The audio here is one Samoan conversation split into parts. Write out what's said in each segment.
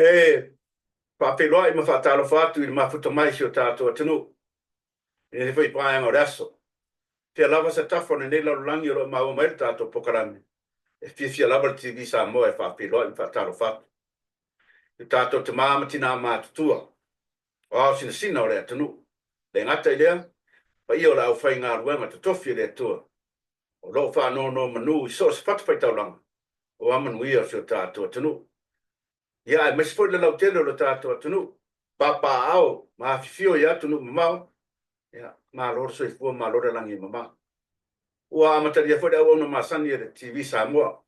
E faafeiloai ma faatalofa atu i le mafuta mai i si o tatou atunuu i lenei foi vaega o le aso. Fia lava se tafa o lenei lalolagi o lo o maua mai le tatou polokalame, e fiafia lava le TV Samoa e faafeiloai ma faatalofa atu. I o tatou tama ma tina matutua, o ao sinasina o le atunuu. Le gata i lea, paia o le aufaigaluega totofi a le Atua o lo o faanonomanu i so o se fatafaitaulaga aua manuia o si o tatou atunuu. Ia, aemaise foi le lautele o le tatou atunuu, papaaao ma afifio i atunuu mamao, ia, malo le soifua, malo le lagi e mama. Ua amatalia foi le auauna masani a le TV Samoa,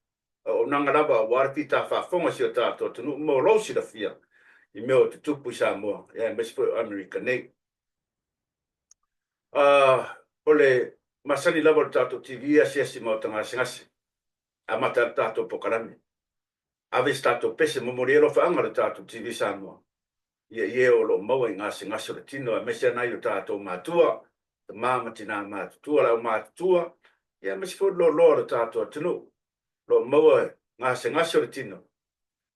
auaunaga lava aua le fita faafofoga i si o tatou atunuu mo lou silafia i mea o tutupu i Samoa, ia aemaise foi o Amerika nei. O le masani lava o le tatou TV e asiasi i maota gasegase, amata ai le tatou polokalame. Ave se tatou pese, momoli ai alofaaga a le tatou TV Samoa ia i e o lo o maua i gasegase o le tino, aemaise nai o tatou matua, tama ma tina matutua, le aumatutua, ia aemaise foi le loaloa o le tatou atunuu o lo o maua i gasegase o le tino.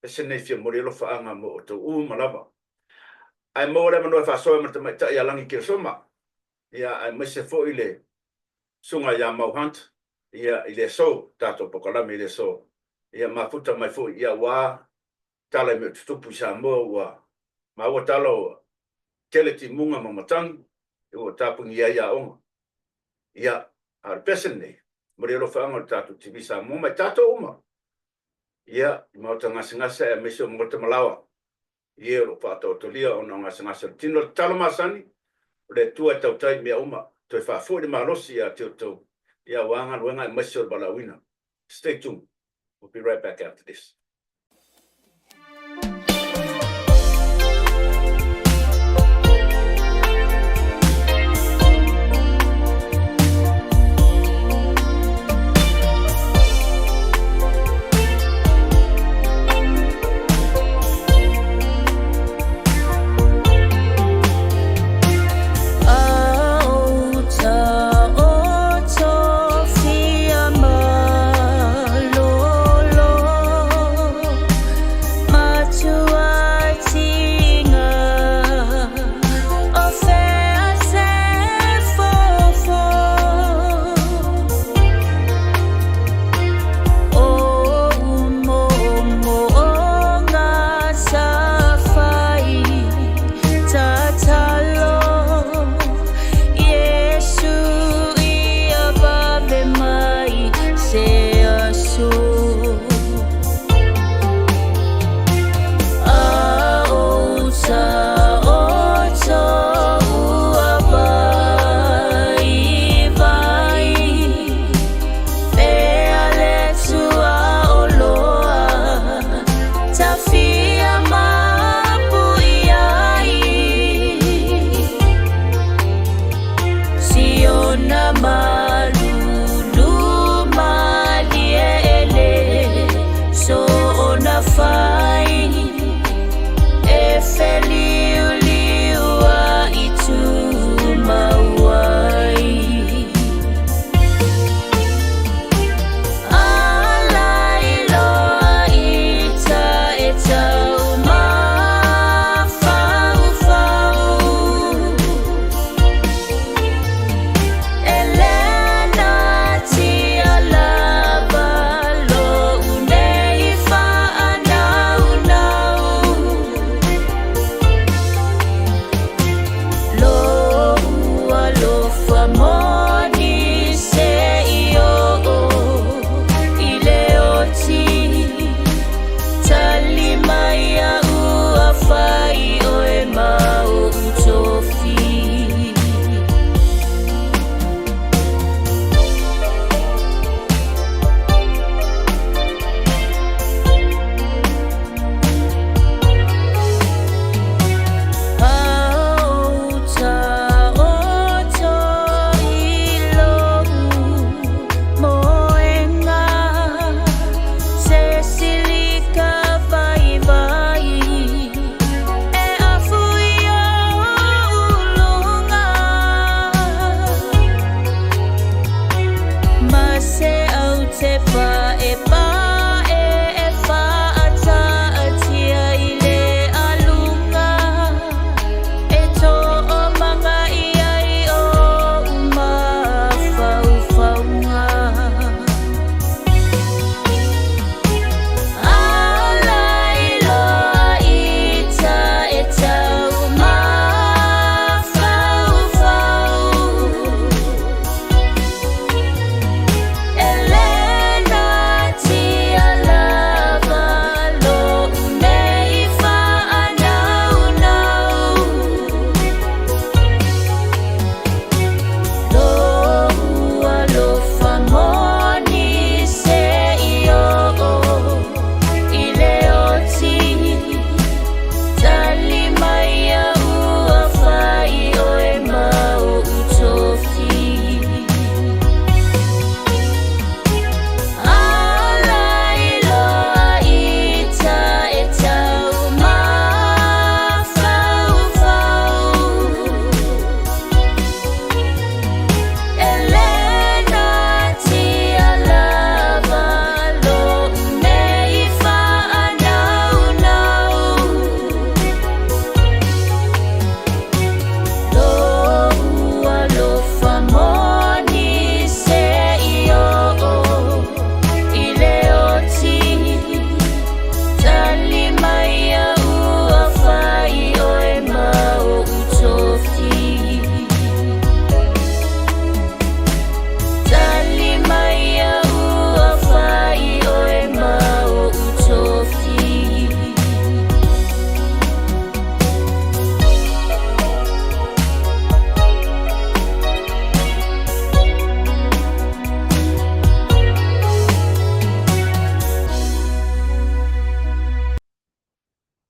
Pese nei fia momoli alofaaga mo outou uma lava. Ae maua le avanoa e faasoa ma le tamaitai ia Lagi Keresoma, ia aemaise foi le susuga ia Mau Hunt, ia i le aso, tatou polokalame i le aso, ia mafuta mai foi ia aua tala i mea o tutupu i Samoa ua maua tala ua tele timuga ma matagi ua tapunia ai aoga. Ia, a o le pese lenei, momoli alofaaga o le tatou TV Samoa ma i tatou uma, ia, i maota gasegase aemaise o maota malaoa i e o lo o faataotolia ona o gasegase o le tino. O le tatalo masani, o le Atua e tautai i mea uma, toe faafoi le malosi ia te outou, ia aua galuega aemaise o le valaauina. Stay tuned. We'll be right back after this.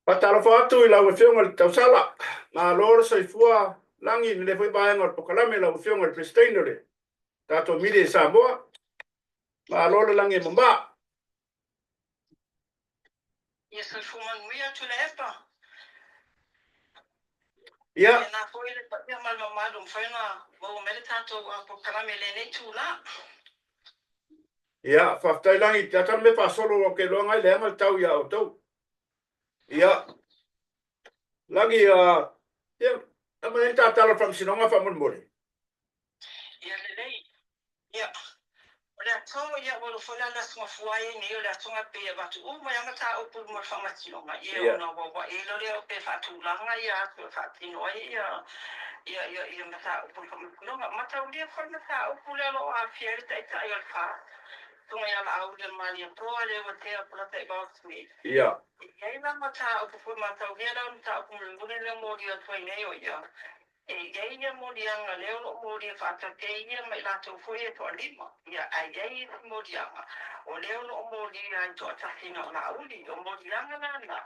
Faatalofa atu i lau Afioga i le Tausala, malo le soifua lagi i lenei foi vaega o le polokalame lau Afioga i le Peresetene o le tatou Media i Samoa. Malo le lagi e mama. Ia soifua manuia Tuilaepa. Ia. Tēnā foi le paia ma le mamalu ua mafai ona maua mai le tatou polokalame i lenei itula. Ia, faafetai Lagi, te ata le mea faasolo ou te iloa na e leaga le tau ia outou. Ia, Lagi, ia, aumai ai le tatalo a le Faamasinoga faamolemole. Ia lelei. Ia, o le aso, ia, ua alofa la le Aso Gafua ai nei, o le aso na pei e avatu uma ai lava mataupu i luma o le Faamasinoga, ia, ona auauai ai loa lea pe faatulaga ia aso e faatino ai ia, ia, ia, ia mataupu i le Faamasinoga. Mataulia foi le mataupu lea o lo o aafia ai le Taitai o le FAST, Susuga ia Laauli Malietoa Leuatea Polataivao Smith. E i ai la mataupu foi, mataulia la o le mataupu mulimuli lea e molia atu ai nei o ia, E i ai ia moliaga lea o lo o molia faatate ia ma i latou foi e toalima, ia, ae i ai isi moliaga o lea o lo o molia ai toatasi na o Laauli. O moliaga la na,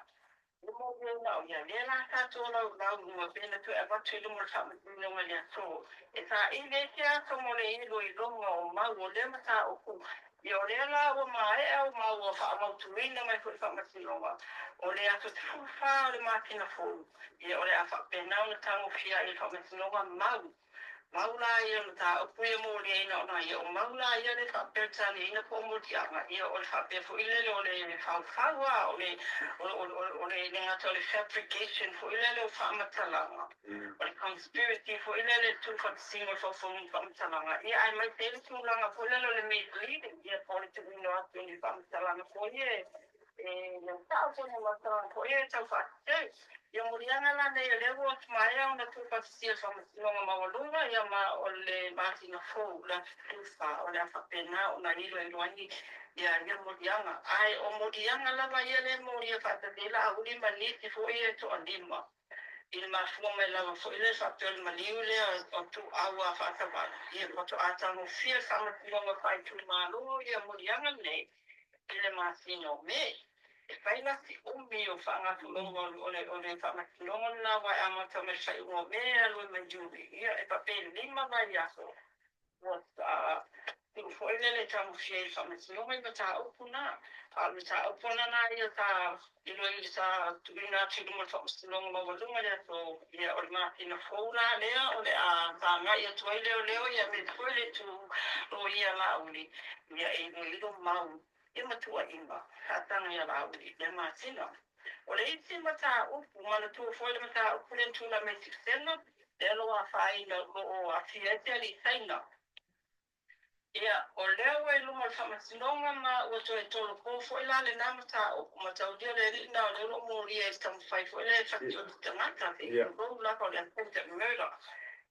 e molia ai na o ia, lea la sa tolaulau lua pe na toe avatu i luma o le Faamasinoga i le aso e saili ai se aso mo le iloiloga o mau o lea mataupu. Ia, o lea la ua maea ma ua faamautuina mai foi le Faamasinoga o le aso 14 o le masina fou, Ia, o le a faapena ona tagofia ai e le Faamasinoga mau, mau la ia o mataupu ia moliaina ona ia, o mau la ia le faa-Peretaniaina po o moliaga, ia, o le faapea foi lele o le faufau a, o le, o, o, o, o le le gata o le fabrication foi lele o faamatalaga, o le conspiracy foi lele i le tuufatasiga o le faufauina o faamatalaga, ia, aemaise ai le tulaga foi lele o le misleading, ia, po o le tuuina atu o ni faamatalaga foi e, E le sao foi mo lata foi e tau faasese. Ia moliaga la nei o lea ua maea ona tuufaatasia e le Faamasinoga Maualuga ia ma o le masina fou le aso 14 o le a faapena ona iloilo ai ia ia moliaga. Ae o moliaga lava ia lea e molia faatasi ai Laauli ma nisi foi e toalima i le mafua mai lava foi lea faapea o le maliu lea o Tuuau a Faasavalu ia faatoa tagofia e le Faamasinoga Faaitumalo ia moliaga nei i le masina o Me. E fai la si umi o faagasologa o le o le faamasinoga lena aua e amata mai le faaiuga o Me e alu ai ma Iuni, ia e faapea e lima vaiaso ua tuu foi lele e tagofia ai le faamasinoga i mataupu na. A o le mataupu ana la ia sa iloilo sa tuuina atu i luma o le faamasinoga maualuga i le aso, ia o le masina fou la lea o le a sagai atu ai leoleo ia aemaise foi le itu loia Laauli Ia e iloilo mau ia matuaiga faataga ia Laauli i lea masina. O le isi mataupu, manatua foi le mataupu lea na tulai mai i Sikisena, lea o lo o afaina, o lo o aafia ai se alii Saina. Ia, o lea ua i luma o le Faamasinoga ma ua toe tolopo foi la lena mataupu, mataulia le alii lena o lea o lo o molia i le taumafai foi lea e fasioti tagata, se i tulou lava o le attempted murder.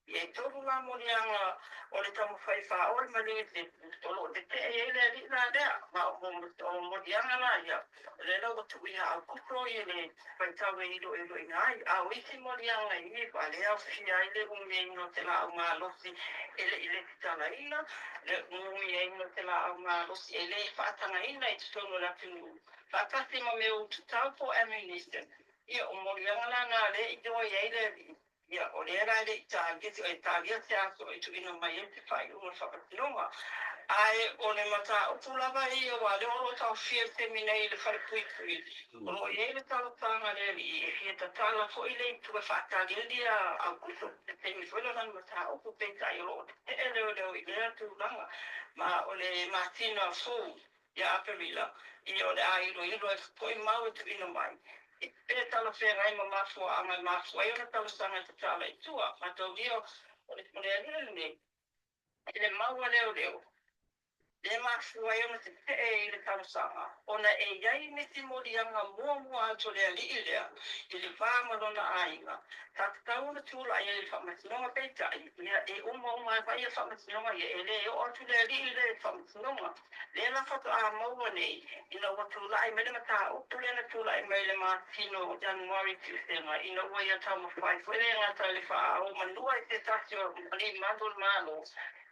E tolu la moliaga o le taumafai e faaoo le maliu i se o lo o tetee i ai le alii la lea, ma o moliaga la ia, o lea la ua tuu ia Aukuso i le faitau e iloiloina ai. A o isi moliaga i i, a lea aofia ai le umiaina o se laau malosi e le i lesitalaina, le umiaina o se laau malosi e le faatagaina i totonu o le atunuu, faatasi ma mea ututau po o ammunition. Ia, o moliaga la na lea i ioe ai le alii. Ia, o lea la e le i talia, e talia se aso e tuuina mai ai se faaiuga o le Faamasinoga. Ae o le mataupu lava ia, aua o lea o lo o taofia i le taimi nei i le Falepuipui, o lo o i ai le talosaga a le alii e fia tatala foi le itu e faatali ai lia Aukuso, i le taimi foi lea o lana mataupu, peitai o lo o tetee leoleo i lea tulaga. Ma o le masina fou ia Aperila, ia o le a iloilo ai foi mau e tuuina mai, pe talafeagai ma mafuaaga e mafua ai ona talosaga e tatala i tua. Mataulia o le alii lenei i le mau a leoleo, lea e mafua ai ona tetee i le talosaga, ona e i ai nisi moliaga muamua atu o le alii lea i le va ma lona aiga, sa tatau ona tulai ai i le faamasinoga, peitai, ia e uma uma ai ia faamasinoga ia, e le oo atu le alii lea i le faamasinoga. Lea la faatoa maua nei, ina ua tulai mai le mataupu lea na tulai mai i le masina o Ianuari Kiusega, ina ua ia taumafai foi le gata i le faaoo manua i se tasi o alii malu o le Malo,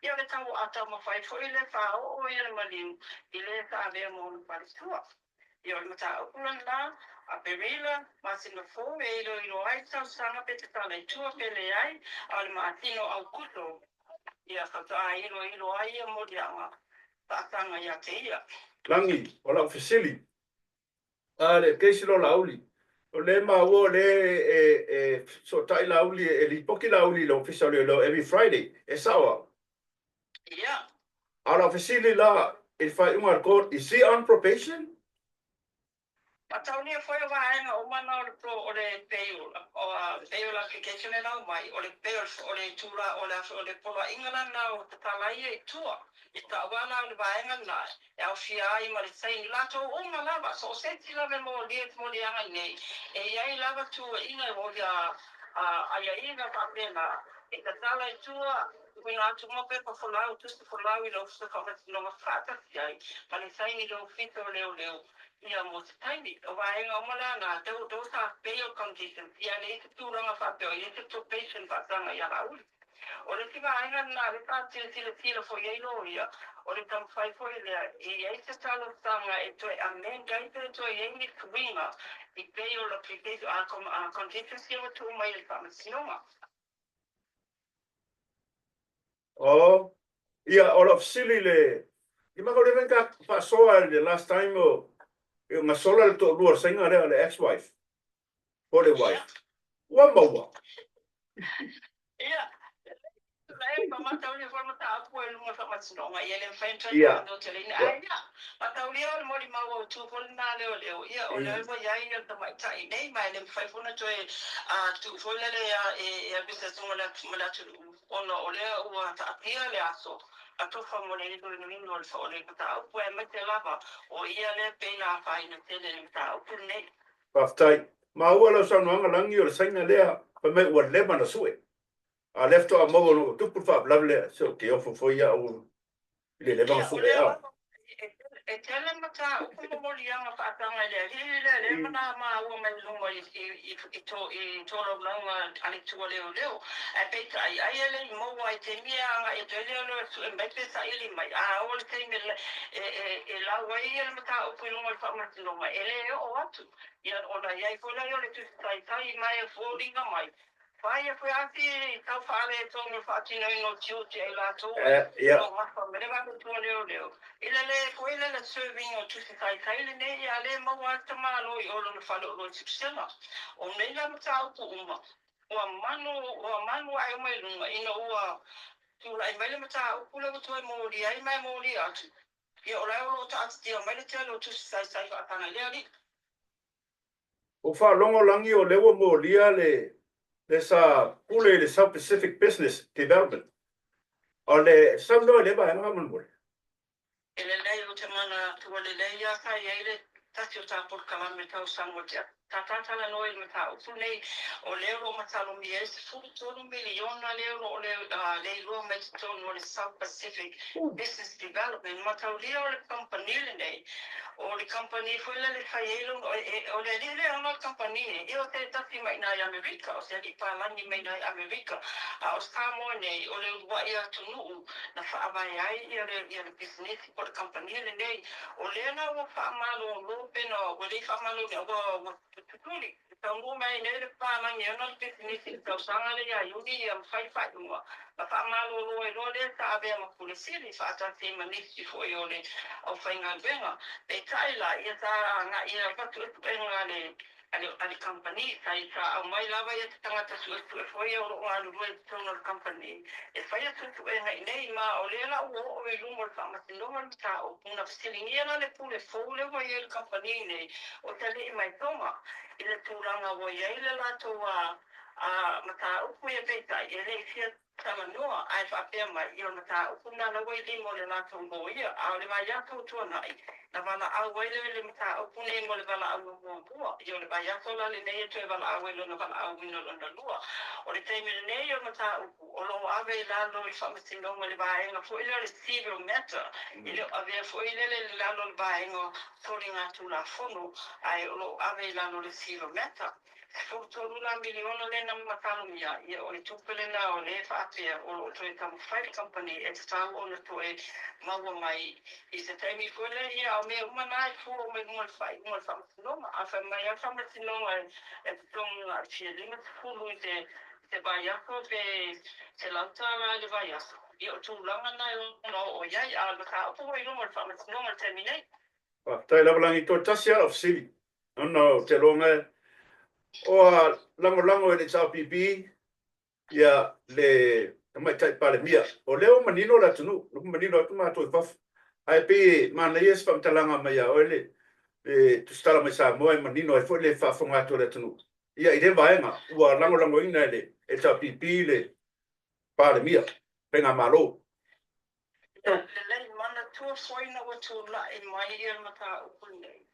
ia o le tau a taumafai foi le faaoo ia le maliu i le sa avea ma ona faletua. Ia, o le mataupu lena, Aperila, masina fou e iloilo ai talosaga pe tatala i tua pe leai, a o le masina o Aukuso, ia, faatoa iloilo ai ia moliaga faataga ia te ia. Lagi, o lau fesili, a le case lo Laauli, o lea e maua o lea e fesootai Laauli, e lipoti Laauli i le Ofisa o Leoleo every Friday, e sao au? Ia. A o lau fesili la i le faaiuga a le court, is he on probation? Mataulia foi o vaega uma na o le o le bail, bail application e lau mai, o le bail, o le tula, o le o le poloaiga lana o tatala ia i tua. I taua la o le vaega lena e aofia ai ma le saini latou uma lava, so o se isi lava e molia i moliaga i nei, e i ai lava tuuaiga e molia aiaiga faapena, e tatala i tua, tuuina atu uma pepa folau, tusi folau i le Ofisa o Faamasinoga faatasi ai ma le saini i le Ofisa o Leoleo ia mo se taimi. O vaega uma la na, those are bail conditions, ia leai se tulaga faapea o i ai se probation faataga ia Laauli. O le isi vaega lena lea sa tilasilasila foi ai loia, o le taumafai foi lea e i ai se talosaga e toe amend ai pe toe i ai ni suiga i bail application conditions ia ua tuu mai e le Faamasinoga. Oh, ia, o lau fesili le, i maka o le ka faasoa i le last time o, e gasola le toalua o le saina lea, le ex-wife, po o le wife. Ua maua. Ia, e mataulia foi mataupu e luga faamasinoga, ia le mafai ona toe ai ia mataulia o le molimau autu foi lena leoleo, ia o lea ua i ai le tamaitai nei, ma e le mafai foi ona toe tuu foi lele e alu se asuga ma le atunuu, ona o lea ua taatia le aso atofa mo le iloiloina o le mataupu, aemaise lava o ia lea pei na afaina tele i le mataupu lenei. Faafetai. Maua lau saunoaga Lagi o le saina lea, fai mai ua leva na sue. A lea faatoa maua ua tupu le faalavelave lea, se ou te ofo foi au i le leva na sue a. E tele mataupu ma moliaga faataga i le alii lea lea ma maua mai luma i tolaulauga a le tua leoleo. Ae peitai, ai e le i maua ai taimi e agai atu ai leoleo e sue mai pe saili mai. A oo le taimi e lau ai le mataupu i luga o le faamasinoga, e le oo atu. Ia ona i ai foi lea o le tusi taitai mai e foliga mai. Fai e foi ati tau faaletonu le faatinoina o tiute ai latou o gafa ma le vave tua leoleo. I le le foi le le serving o tusi taitai lenei, ia le maua ai le tamalo i o lona fale o lo i Sipisela. O nei la mataupu uma, ua manu ae uma i luga, ina ua tulai mai le mataupu le ua toe molia ai ma e molia atu. Ia o la o lo o taatitia mai le tele o tusi taitai faataga i le alii. O faalogo Lagi o lea ua molia le sa pule i le South Pacific Business Development. O le saunoa i le vaega faamolemole. E lelei o te mana tua lelei ia sa i ai le tasi o tā polokalame tausaga o te tātātalanoa i le mataupu nei, o lea o lo o masalomia ai $13 miliona lea o lo o leiloa mai totonu o le South Pacific Business Development. Mataulia o le kamupani lenei, o le kamupani foi lea le fai ai o le alii lea ona o le kamupani nei, ia o se tasi mai i Amerika, o se alii palagi mai i Amerika, a o Samoa nei o le uluai atunuu na faavae ai ia le pisinisi po o le kamupani lenei. O lea la ua faamalolo pe na ua lei faamalolo, ua tutuli taunuu mai nei le palagi ona le pisinisi i le tausaga lea ia Iuni, ia ma fai faaiuga ma faamalolo ai loa lea sa avea ma pule sili faatasi ai ma nisi foi o le aufaigaluega. Peitai la ia sa agai e avatu suesuega a le kamupani, sa aumai lava ia te tagata suesue foi o lo o galulue i totonu o le kamupani e faia suesuega i nei, ma o lea la ua oo i luma o le faamasinoga le mataupu. Na fesiligia la le pule fou lea ua i ai le kamupani nei o te alii mai Tonga i le tulaga ua i ai le latou a mataupu ia, peitai e le i fia talanoa, ae faapea mai ia o le mataupu na la ua i lima o le latou loia. A o le vaiaso o tuanai na valaau ai le mataupu nei mo le valaauga muamua, ia o le vaiaso la lenei e toe valaau ai lona valaauina lona lua. O le taimi lenei o le mataupu o lo o ave i lalo i faamasinoga i le vaega foi lea o le civil matter, e le o avea foi lele i lalo o le vaega soligatulafono, ae o lo o ave i lalo o le civil matter. 13 la miliona lea na matalomia, ia o le tupe lena o lea e faapea o lo o toe taumafai le kamupani e tatau ona toe maua mai i se taimi foi lea. Ia, a o mea uma na e fua uma i luga o le faaiuga o le Faamasinoga. A fai mai lava le Faamasinoga e totogi na o le fia 50 i te vaiaso pe $100 i le vaiaso, ia o tulaga na e ono oo i ai, a o le mataupu ua i luma o le Faamasinoga i le taimi nei. Faafetai lava Lagi, toe tasi lava lau fesili ona ou te iloa ua lagolago e le HRPP ia le Tamaitai Palemia. O lea ua manino le atunuu, ua manino atu matou i fafo. Ae pei e manaia se faamatalaga mai ia oe le tusitala mai Samoa e manino ai foi le faafofoga atu a le atunuu. Ia i lea vaega ua lagolagoina e le HRPP le Palemia, Faigamalo. Lelei, manatua foi ina ua tulai mai le mataupu lenei,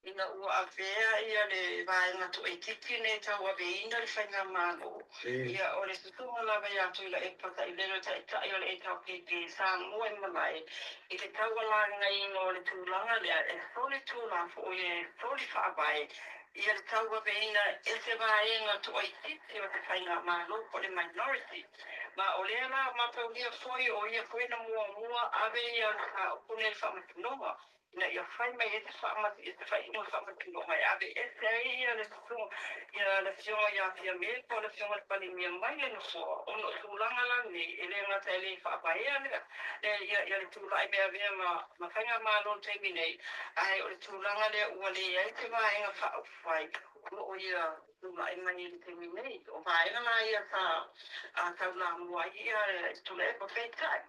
ina ua avea ia le vaega toaitiiti lenei e tauaveina le Faigamalo, ia o le susuga lava ia Tuilaepa Sailele, o le Taitai o le HRPP, sa moe malae i le taualagaina o le tulaga lea e soli Tulafono, e soli Faavae ia le tauaveina e se vaega toaitiiti o se Faigamalo po o le minority. Ma o lea la mataulia foi o ia foi na muamua ave ia le mataupu lenei i le Faamasinoga ina ia fai mai ai se faaiuga o le Faamasinoga e ave ese ai ia le ia le Afioga ia Fiame po o le Afioga i le Palemia mai le Nofoa, ona o tulaga la nei e le gata e le faavaea le ia le tulai mai avea ma Faigamalo i le taimi nei, ae o le tulaga lea ua leai se vaega faaupufai o lo o ia tulai mai i le taimi nei. O vaega la ia sa taulamua ai ia Tuilaepa. Peitai,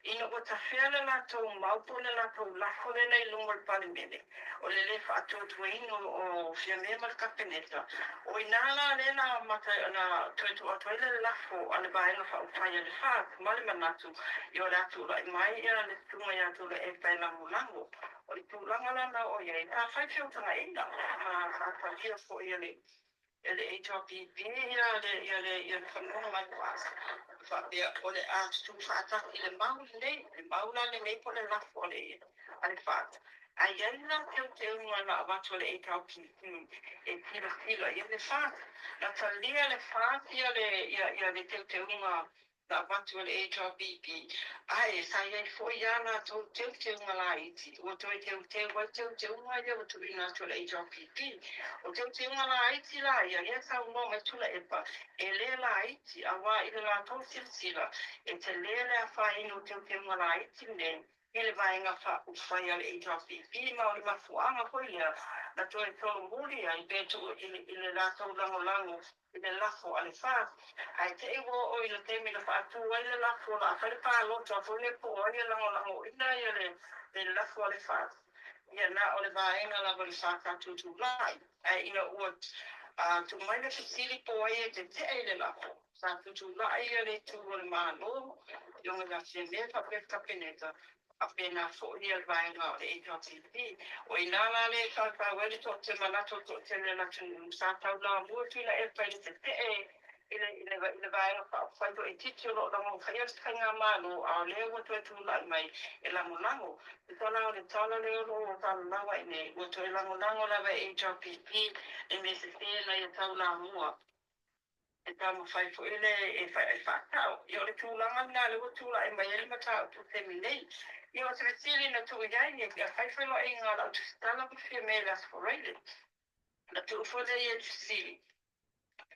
ina ua tafea le latou mau po o le latou lafo lena i luma o le Palemene, o le lē faatuatuaina o Fiame ma le Kapeneta, o i ina la lea na amata na toe tuu atu ai le lafo a le Vaega Faaupufai a le FAST ma le manatu ia o le a tulai mai ia le susuga ia Tuilaepa e lagolago. O le tulaga la na oo i ai, sa fai feutagaiga ma sa talia foi e le e le HRPP ia le ia le ia le fanua ma le FAST faapea o le a tutu faatasi le mau lenei, le mau la lenei po o le lafo a le FAST. Ae i ai la teuteuga na avatu e le HRPP e tilotilo i ai le FAST. Na talia le FAST ia le ia ia le teuteuga na avatu e le HRPP, ae sa i ai foi ā latou teuteuga laiti ua toe teuteu ai teuteuga ia ua tuuina atu e le HRPP. O teuteuga laiti la ia, lea e saunoa mai Tuilaepa, e le laiti, auā i le latou silasila, e tele le afaina o teuteuga laiti nei i le Vaega Faaupufai a le HRPP, ma o le mafuaaga foi lea na toe solomuli ai pe tuu i le latou lagolago i le lafo a le FAST. Ae te i ua oo i le taimi na faatu ai le lafo, o le a fai le palota foi lea po o ai e lagolagoina le lafo a le FAST, ia na o le vaega lava o le FAST sa tutulai. Ae ina ua tuu mai le fesili po o ai e tetee i le lafo, sa tutulai ia le itu o le Malo, Afioga ia Fiame faapea le Kapeneta, faapena foi le vaega o le HRPP. O i ina la lea e faufau ai le toatele, manatu o le toatele o le atunuu sa taulamua Tuilaepa i le tetee i le i le i le Vaega Faaupufai Toaitiiti o lo o lagofaia le Faigamalo, a o lea ua toe tulai mai e lagolago. Tusa la o le tala lea o lo o salalau ai nei, ua toe lagolago lava e HRPP le mea sese na ia taulamua. E taumafai foi le e faasao. Ia o le tulaga lena lea ua tulai mai ai le mataupu i le taimi nei. Ia o se fesili na tuu i ai, ia fai feiloaiga a lau tusitala ma Fiame i le Aso Faraile. Na tuu foi lea i ai le fesili,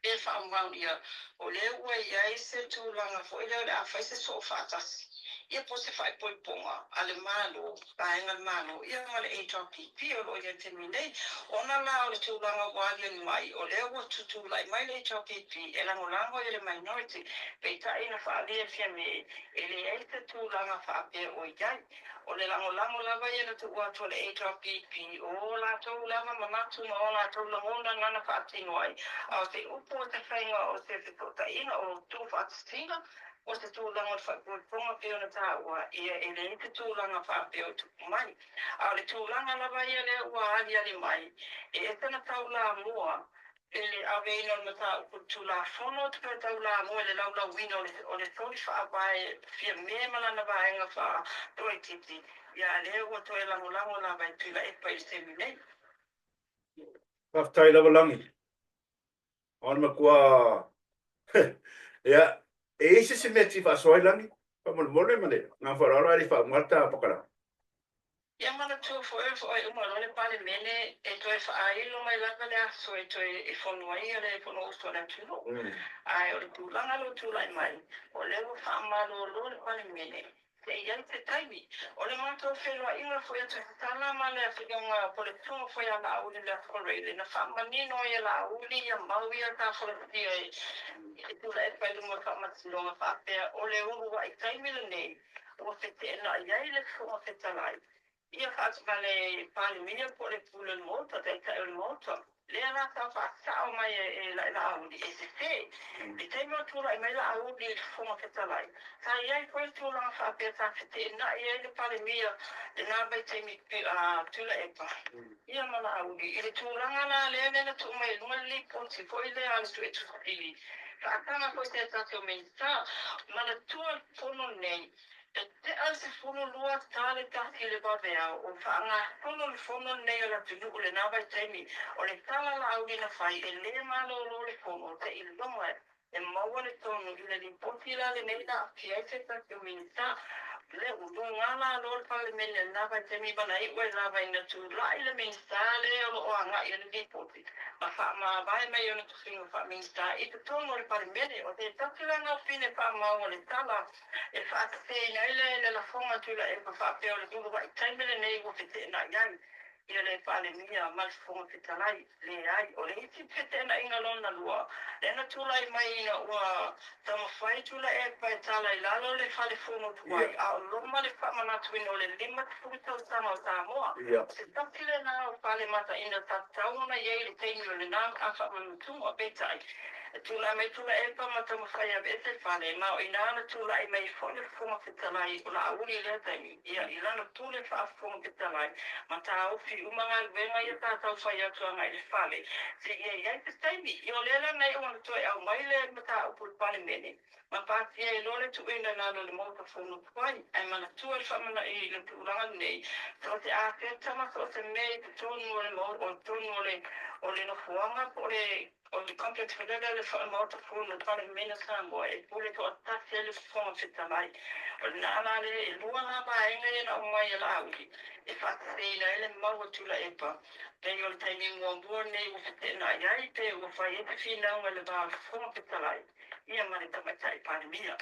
pe faamaonia o lea ua i ai se tulaga foi lea o le a fai se soo faatasi, ia po o se faaipoipoga a le Malo, vaega a le Malo, ia ma le HRPP o lo o i ai i le taimi nei. Ona la o le tulaga ua aliali mai, o lea ua tutulai mai le HRPP e lagolago i le minority, peitai na faaalia e Fiame e leai se tulaga faapea o i ai. O le lagolago lava ia na tuu atu a le HRPP, o o latou lava manatu ma o latou lagona na na faatino ai, a o se upu o se faiga o se fesootaiga o tuufaatasiga, O se tulaga o le faaipoipoga pei ona taua, ia e leai se tulaga faapea o tupu mai. A o le tulaga lava ia lea ua aliali mai, e ese na taulamua i le aveina o le mataupu i le Tulafono, toe taulamua i le laulauina o le soli faavae Fiame ma lana vaega faa-toaitiiti, ia a lea ua toe lagolago lava e Tuilaepa i le taimi nei. Faafetai lava Lagi. O le matua ia, e i ai se isi mea e ti faasoa ai Lagi, faamolemole ma le agaga faaaloalo ae le i faauga le ta pakalaa. Ia manatua foi o le faaiuga loa le Palemene e toe faailo mai lava le aso e toe e fono ai le Fonousu a le atunuu. Ae o le tulaga lea ua tulai mai, o lea ua faamalolo le Palemene se i ai se taimi. O le matou feiloaiga foi a Tusitala ma le Afioga po o le Susuga foi ia Laauli le Aso Faraile na faamanino ai e Laauli ia mau ia sa folasia e Tuilaepa i luma o le Faamasinoga faapea o le uluai taimi lenei ua feteenai ai le Fofoga Fetalai ia ma le Palemia po o le Pule o le Maota, Taitai o le Maota, lea la sa faasao mai e Laauli e sese. I le taimi o tulai mai Laauli i le Fofoga Fetalai, sa i ai foi le tulaga faapea sa feteenai ai le Palemia i lena vaitaimi a Tuilaepa ia ma Laauli i le tulaga la lea na tuu mai i luga le lipoti foi lea a le Suetusi Sili. Faataga foi se tasi o Minisita. Manatua le fono lenei, e tea le 12 ta le tasi i le vaveao o faagasolo le fono lenei o le atunuu i lena vaitaimi. O le tala Laauli na fai, e le malolo le fono seiloga e maua le tonu i le lipoti la lenei na aafia ai se tasi o Minisita. Lea ua luga lalo le Palemene i lena vaitaimi ma na iu ai lava ina tulai le Minisita lea o lo o agai i le lipoti ma faamavae mai ona tofiga faa-Minisita i totonu o le Palemene. O se tasi la lena o fine faamau o le tala e faaseseina ai le lafoga a Tuilaepa faapea o le uluai taimi lenei ua feteenai ai ia le Palemia ma le Fofoga Fetalai. Leai, o le isi feteenaiga lona lua, lea na tulai mai ina ua taumafai Tuilaepa e tala i lalo le Fale Fono tuai, a o loma le faamanatuina o le 50 tausaga o Samoa. O se tasi lena o fale mataina sa tatau ona i ai i le taimi o lena faamanatuga. Peitai, e tulai mai Tuilaepa ma taumafai e aveese le fale, ma o i ina na tulai mai foi le Fofoga Fetalai o Laauli i lea taimi, ia, i lana pule faa-Fofoga Fetalai, ma taofi uma galuega ia sa tau fai atu agai i le fale, seia i ai se taimi. Ia o lea la na iu ona toe aumai le mataupu i le Palemene, ma pasia ai loa le tuuina i lalo o le Maota Fono tuai. Ae manatua le faamanai i le tulaga lenei, so o se aseta ma so o se mea i totonu o le o totonu o le o le nofoaga po o le O le complex foi lea le Maota Fono o Palemene o Samoa e pule toatasi ai le Fofoga Fetalai. O lena la lea e lua la vaega ia na aumai e Laauli e faaseseina ai le mau a Tuilaepa pei o le taimi muamua lenei ua feteenai ai pe ua fai ai se finauga i le va o le Fofoga Fetalai ia ma le Tamaitai Palemia.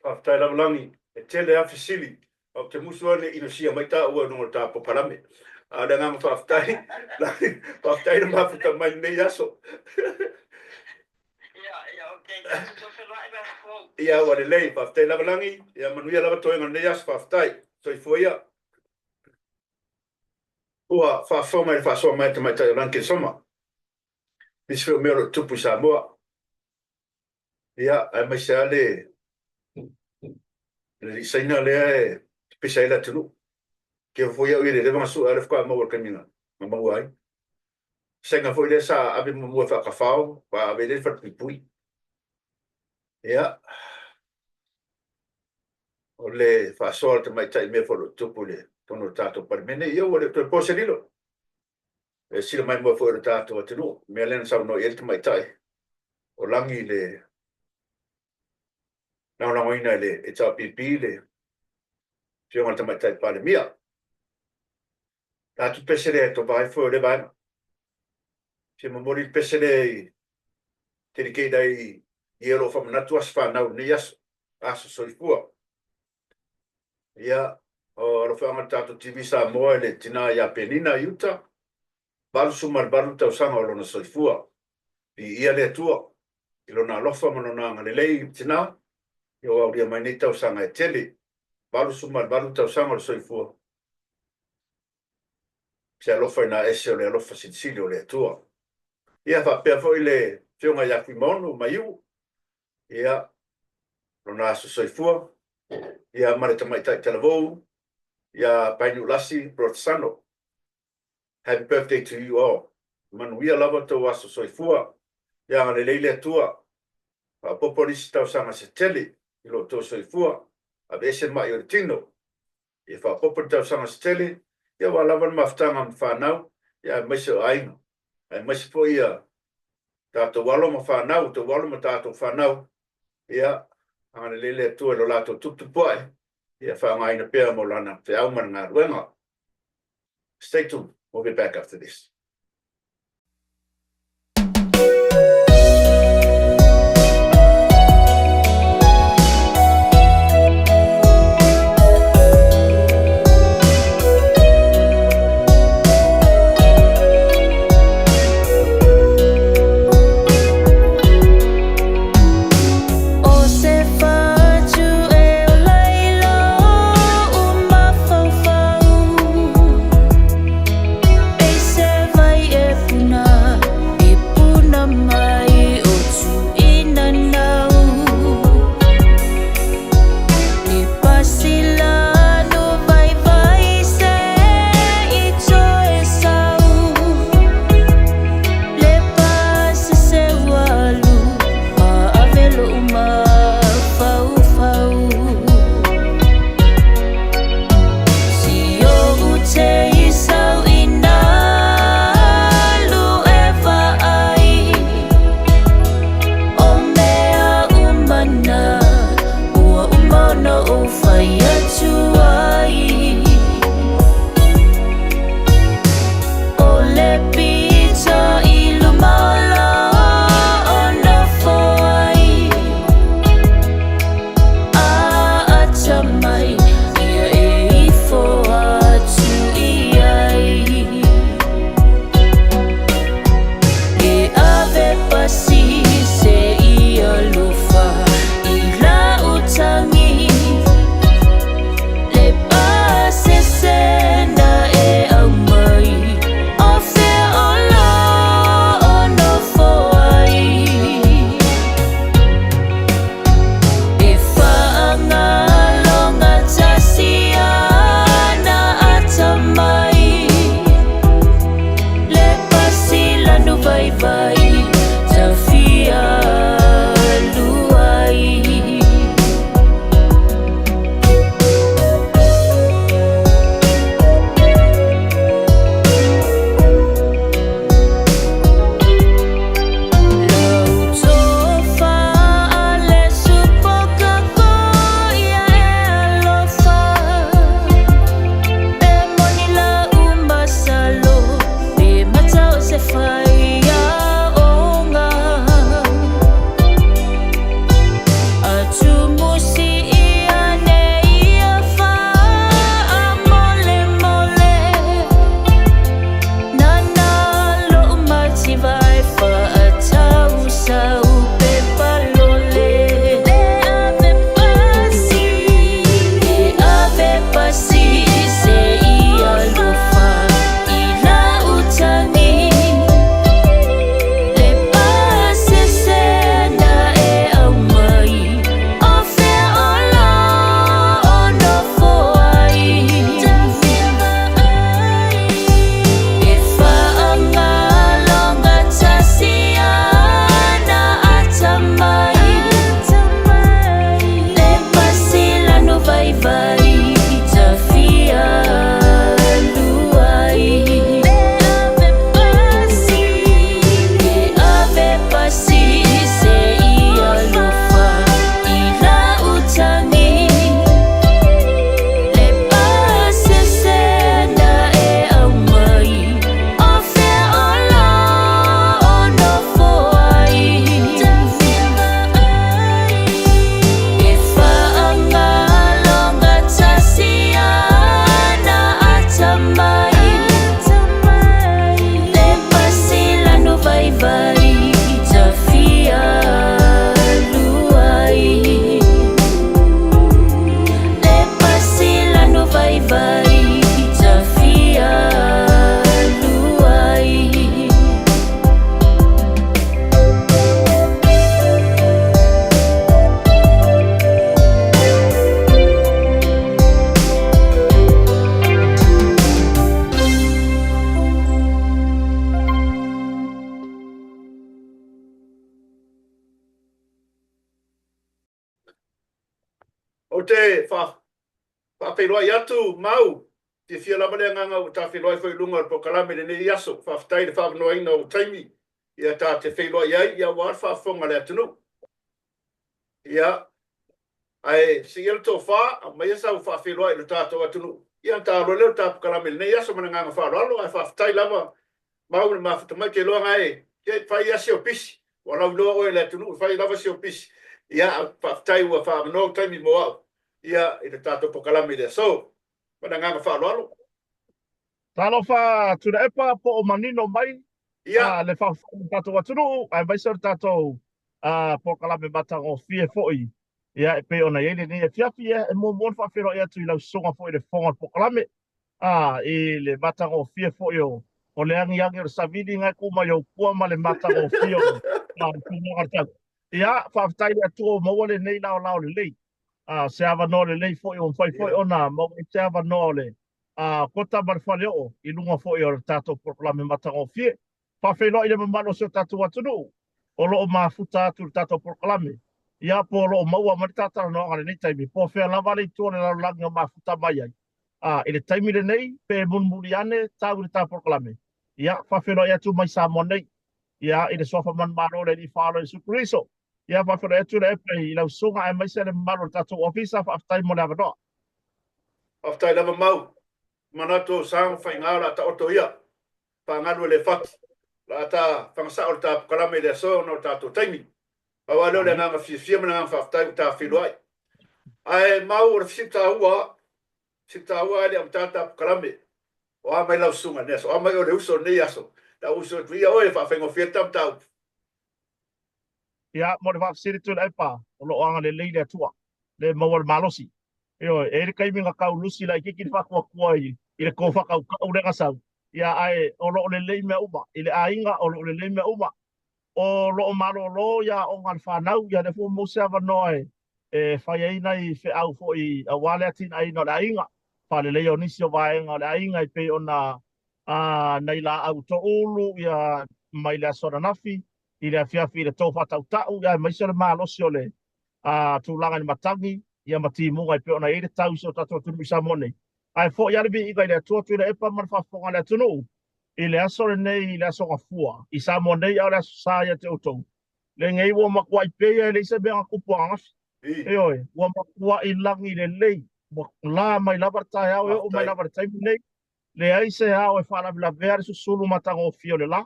Faafetai lava Lagi, e tele lava fesili Ou te musu lava ne i inosia mai taua i luga o le ta polokalame. A o le agaga faafetai, faafetai le mafuta mai i lenei aso. Ia, ua lelei, faafetai lava Lagi, ia manuia lava toega o lenei aso, faafetai. Soifua ia. Ua faafofoga i le faasoa mai a le tamaitai o Lagi Kesoma. Nisi foi o mea o lo o tupu i Samoa. Ia, aemaise lava le alii Saina lea e pepesa ai le atunuu. Keva foi au i le leva na sue a o lea faatoa maua i le taimi na maua ai. Saina foi lea sa ave muamua e faatafao, faatoa ave ai lea i le falepuipui. Ia, o le faasoa a le tamaitai i mea foi o lo o tutupu i le totonu o le tatou Palemene, ia ua le o toe po se lilo. E sila maimoa foi o le tatou atunuu, le mea lea na saunoa i ai le tamaitai o Lagi i le lagolagoina e le HRPP le Afioga i le Tamaitai Palemia. La atu pese lea e tova ai foe o lea vaega. Fia momoli le pese lea i dedicate ai i e o lo o faamanatu aso fanau i lenei aso, aso soifua. Ia, o alofaaga le tatou TV Samoa i le tina ia Penina i uta, 88 tausaga o lona soifua. Viia le Atua i lona alofa ma lona agalelei i le tina, ia ua aulia mai nei tausaga e tele, 88 tausaga o le soifua. Se alofa ina ese o le alofa silisili o le Atua. Ia faapea foi le afioga ia Fuimaono Maiu, ia, lona aso soifua, ia ma le tamaitai talavou, ia Painiulasi Brotsano. Happy birthday to you all. Manuia lava tou aso soifua. Ia agalelei le Atua. Faaopoopo nisi tausaga se tele i lo outou soifua. Aveese mai o le tino. Ia faaopoopo ni tausaga se tele, ia aua lava le mafutaga ma fanau, ia aemaise o aiga, aemaise foi ia Tatou alo ma fanau, outou alo ma tatou fanau, ia, agalelei le Atua i lo latou tuputupuae, ia faaaogaina pea mo Lana feau ma le galuega. Stay tuned, we'll be back after this. Ou te faafeiloai atu, Mau, fiafia lava le agaga ua ta feiloai foi i luga o le polokalame i lenei aso. Faafetai i le faaavanoaina o ou taimi. Ia ta te feiloai ai, ia aua le faafofoga a le atunuu. Ia, ae siia le tofa, aumaia sau faafeiloai i lo tatou atunuu, ia ona ta alu ai lea o le ta polokalame i lenei aso ma le agaga faaaloalo, ae faafetai lava Mau i le mafuta mai. Ou te iloa na e fai lava si ou pisi, ua lauiloa oe i le atunuu e fai lava si ou pisi. Ia, faafetai ua faaavanoa ou taimi mo au, ia, i le tatou polokalame i le aso. Ma le agaga faaaloalo. Talofa Tuilaepa po o manino mai le faafofoga a le tatou atunuu aemaise o le tatou polokalame matagofie foi e pei ona i ai lenei afiafi. E muamua ona faafeiloai atu i lau susuga foi i le fofoga o le polokalame i le matagofie foi o le agiagi o le savili na e tu mai ou tua ma le matagofie o le tulaga o le tau. Ia, faafetai i le Atua ua maua lenei laolao lelei, se avanoa lelei foi ua mafai foi ona maua ai se avanoa o le Kota ma le Faleoo i luga foi o le tatou polokalame matagofie. Faafeiloai i le mamalu o si o tatou atunuu o lo o mafuta atu i le tatou polokalame, ia po o lo o maua mai le ta talanoaga i lenei taimi, po o fea lava le itu o le lalolagi o mafuta mai ai i le taimi lenei, pe mulimuli ane tau i le ta polokalame. Ia, faafeiloai atu mai Samoa nei, ia, i le suafa manumalo o le Alii Faaola Iesu Keriso. Ia, faafeiloai atu le epe i lau susuga aemaise le mamalu o le tatou ofisa. Faafetai mo le avanoa. Faafetai lava Mau. Manatu o sa ma faiga o le a taoto ia. Faagalu e le fati. O le a ta fagasao le ta pokalame i le aso ona o le tatou taimi. Pau lava lea o le agaga fiafia ma le agaga faafetai ua ta feiloai. Ae Mau o le fesili taua, fesili taua ae le amata le ta pokalame. O a mai lau susuga i lenei aso? O a mai oe le uso i lenei aso? Ta uso atu ia oe e faafaigofie le ta mataupu. Ia, mo le faafesili Tuilaepa, o lo o agalelei le Atua, le maua le malosi. Ioe, e i ai le taimi na tau lusi laitiiti le faatuatua i le tofa tautau lea na sau, ia ae o lo o lelei mea uma. I le aiga, o lo o lelei mea uma. O lo o malolo ia aoga a le fanau, ia lea foi ua maua se avanoa e fai ai nai feau foi aua le atinaeina o le aiga, faaleleia o nisi o vaega o le aiga e pei ona nai laau toulu ia mai le aso ananafi i le afiafi i le tofa tautau, ia aemaise o le malosi o le tulaga i le matagi ia ma timuga e pei ona i ai le tau i si o tatou atunuu i Samoa nei. Ae foi lava le viiga i le Atua Tuilaepa ma le faafofoga a le atunuu i le aso lenei i le aso Gafua i Samoa nei, a o le aso Sa ia te outou. Lenei ua matuai pei e leai se mea na tupu ananafi. Ioe, ua matuai lagi lelei, ua la mai lava le taeao e oo mai lava i le taimi lenei, leai se ao e faalavelavea le susulu matagofie o le la.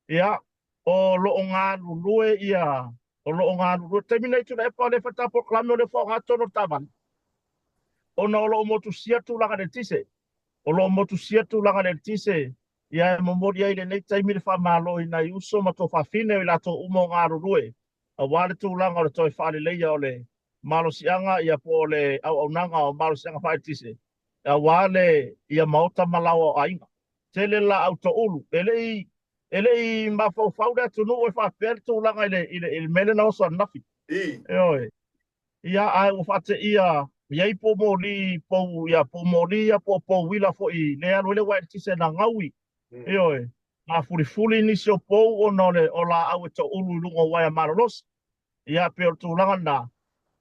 Ia, o lo o galulue ia, o lo o galulue. Taimi nei Tuilaepa o lea e fai ta polokalame o lea e faaaoga tonu o le taavale. Ona o lo o motusia tulaga i le eletise. O lo o motusia tulaga i le eletise, ia e momoli ai i lenei taimi le faamalo i nai uso ma tuafafine o i latou uma o galulue aua le tulaga o le toe faaleleia o le malosiaga ia po o le auaunaga o malosiaga faaeletise aua le ia maota ma laoa o aiga. Tele laau toulu. E le i e le i mafaufau le atunuu e faapea le tulaga i le i le i le mea lea na oso ananafi. Ioe. Ia ae ua faateia i ai pou moli pou ia pou moli ia po o pou uila foi lea e alu ai le uaea eletise na gaui. Ioe. Na fulifuli nisi o pou ona o le o laau e toulu i luga o uaea malolosi. Ia, pei o le tulaga lena,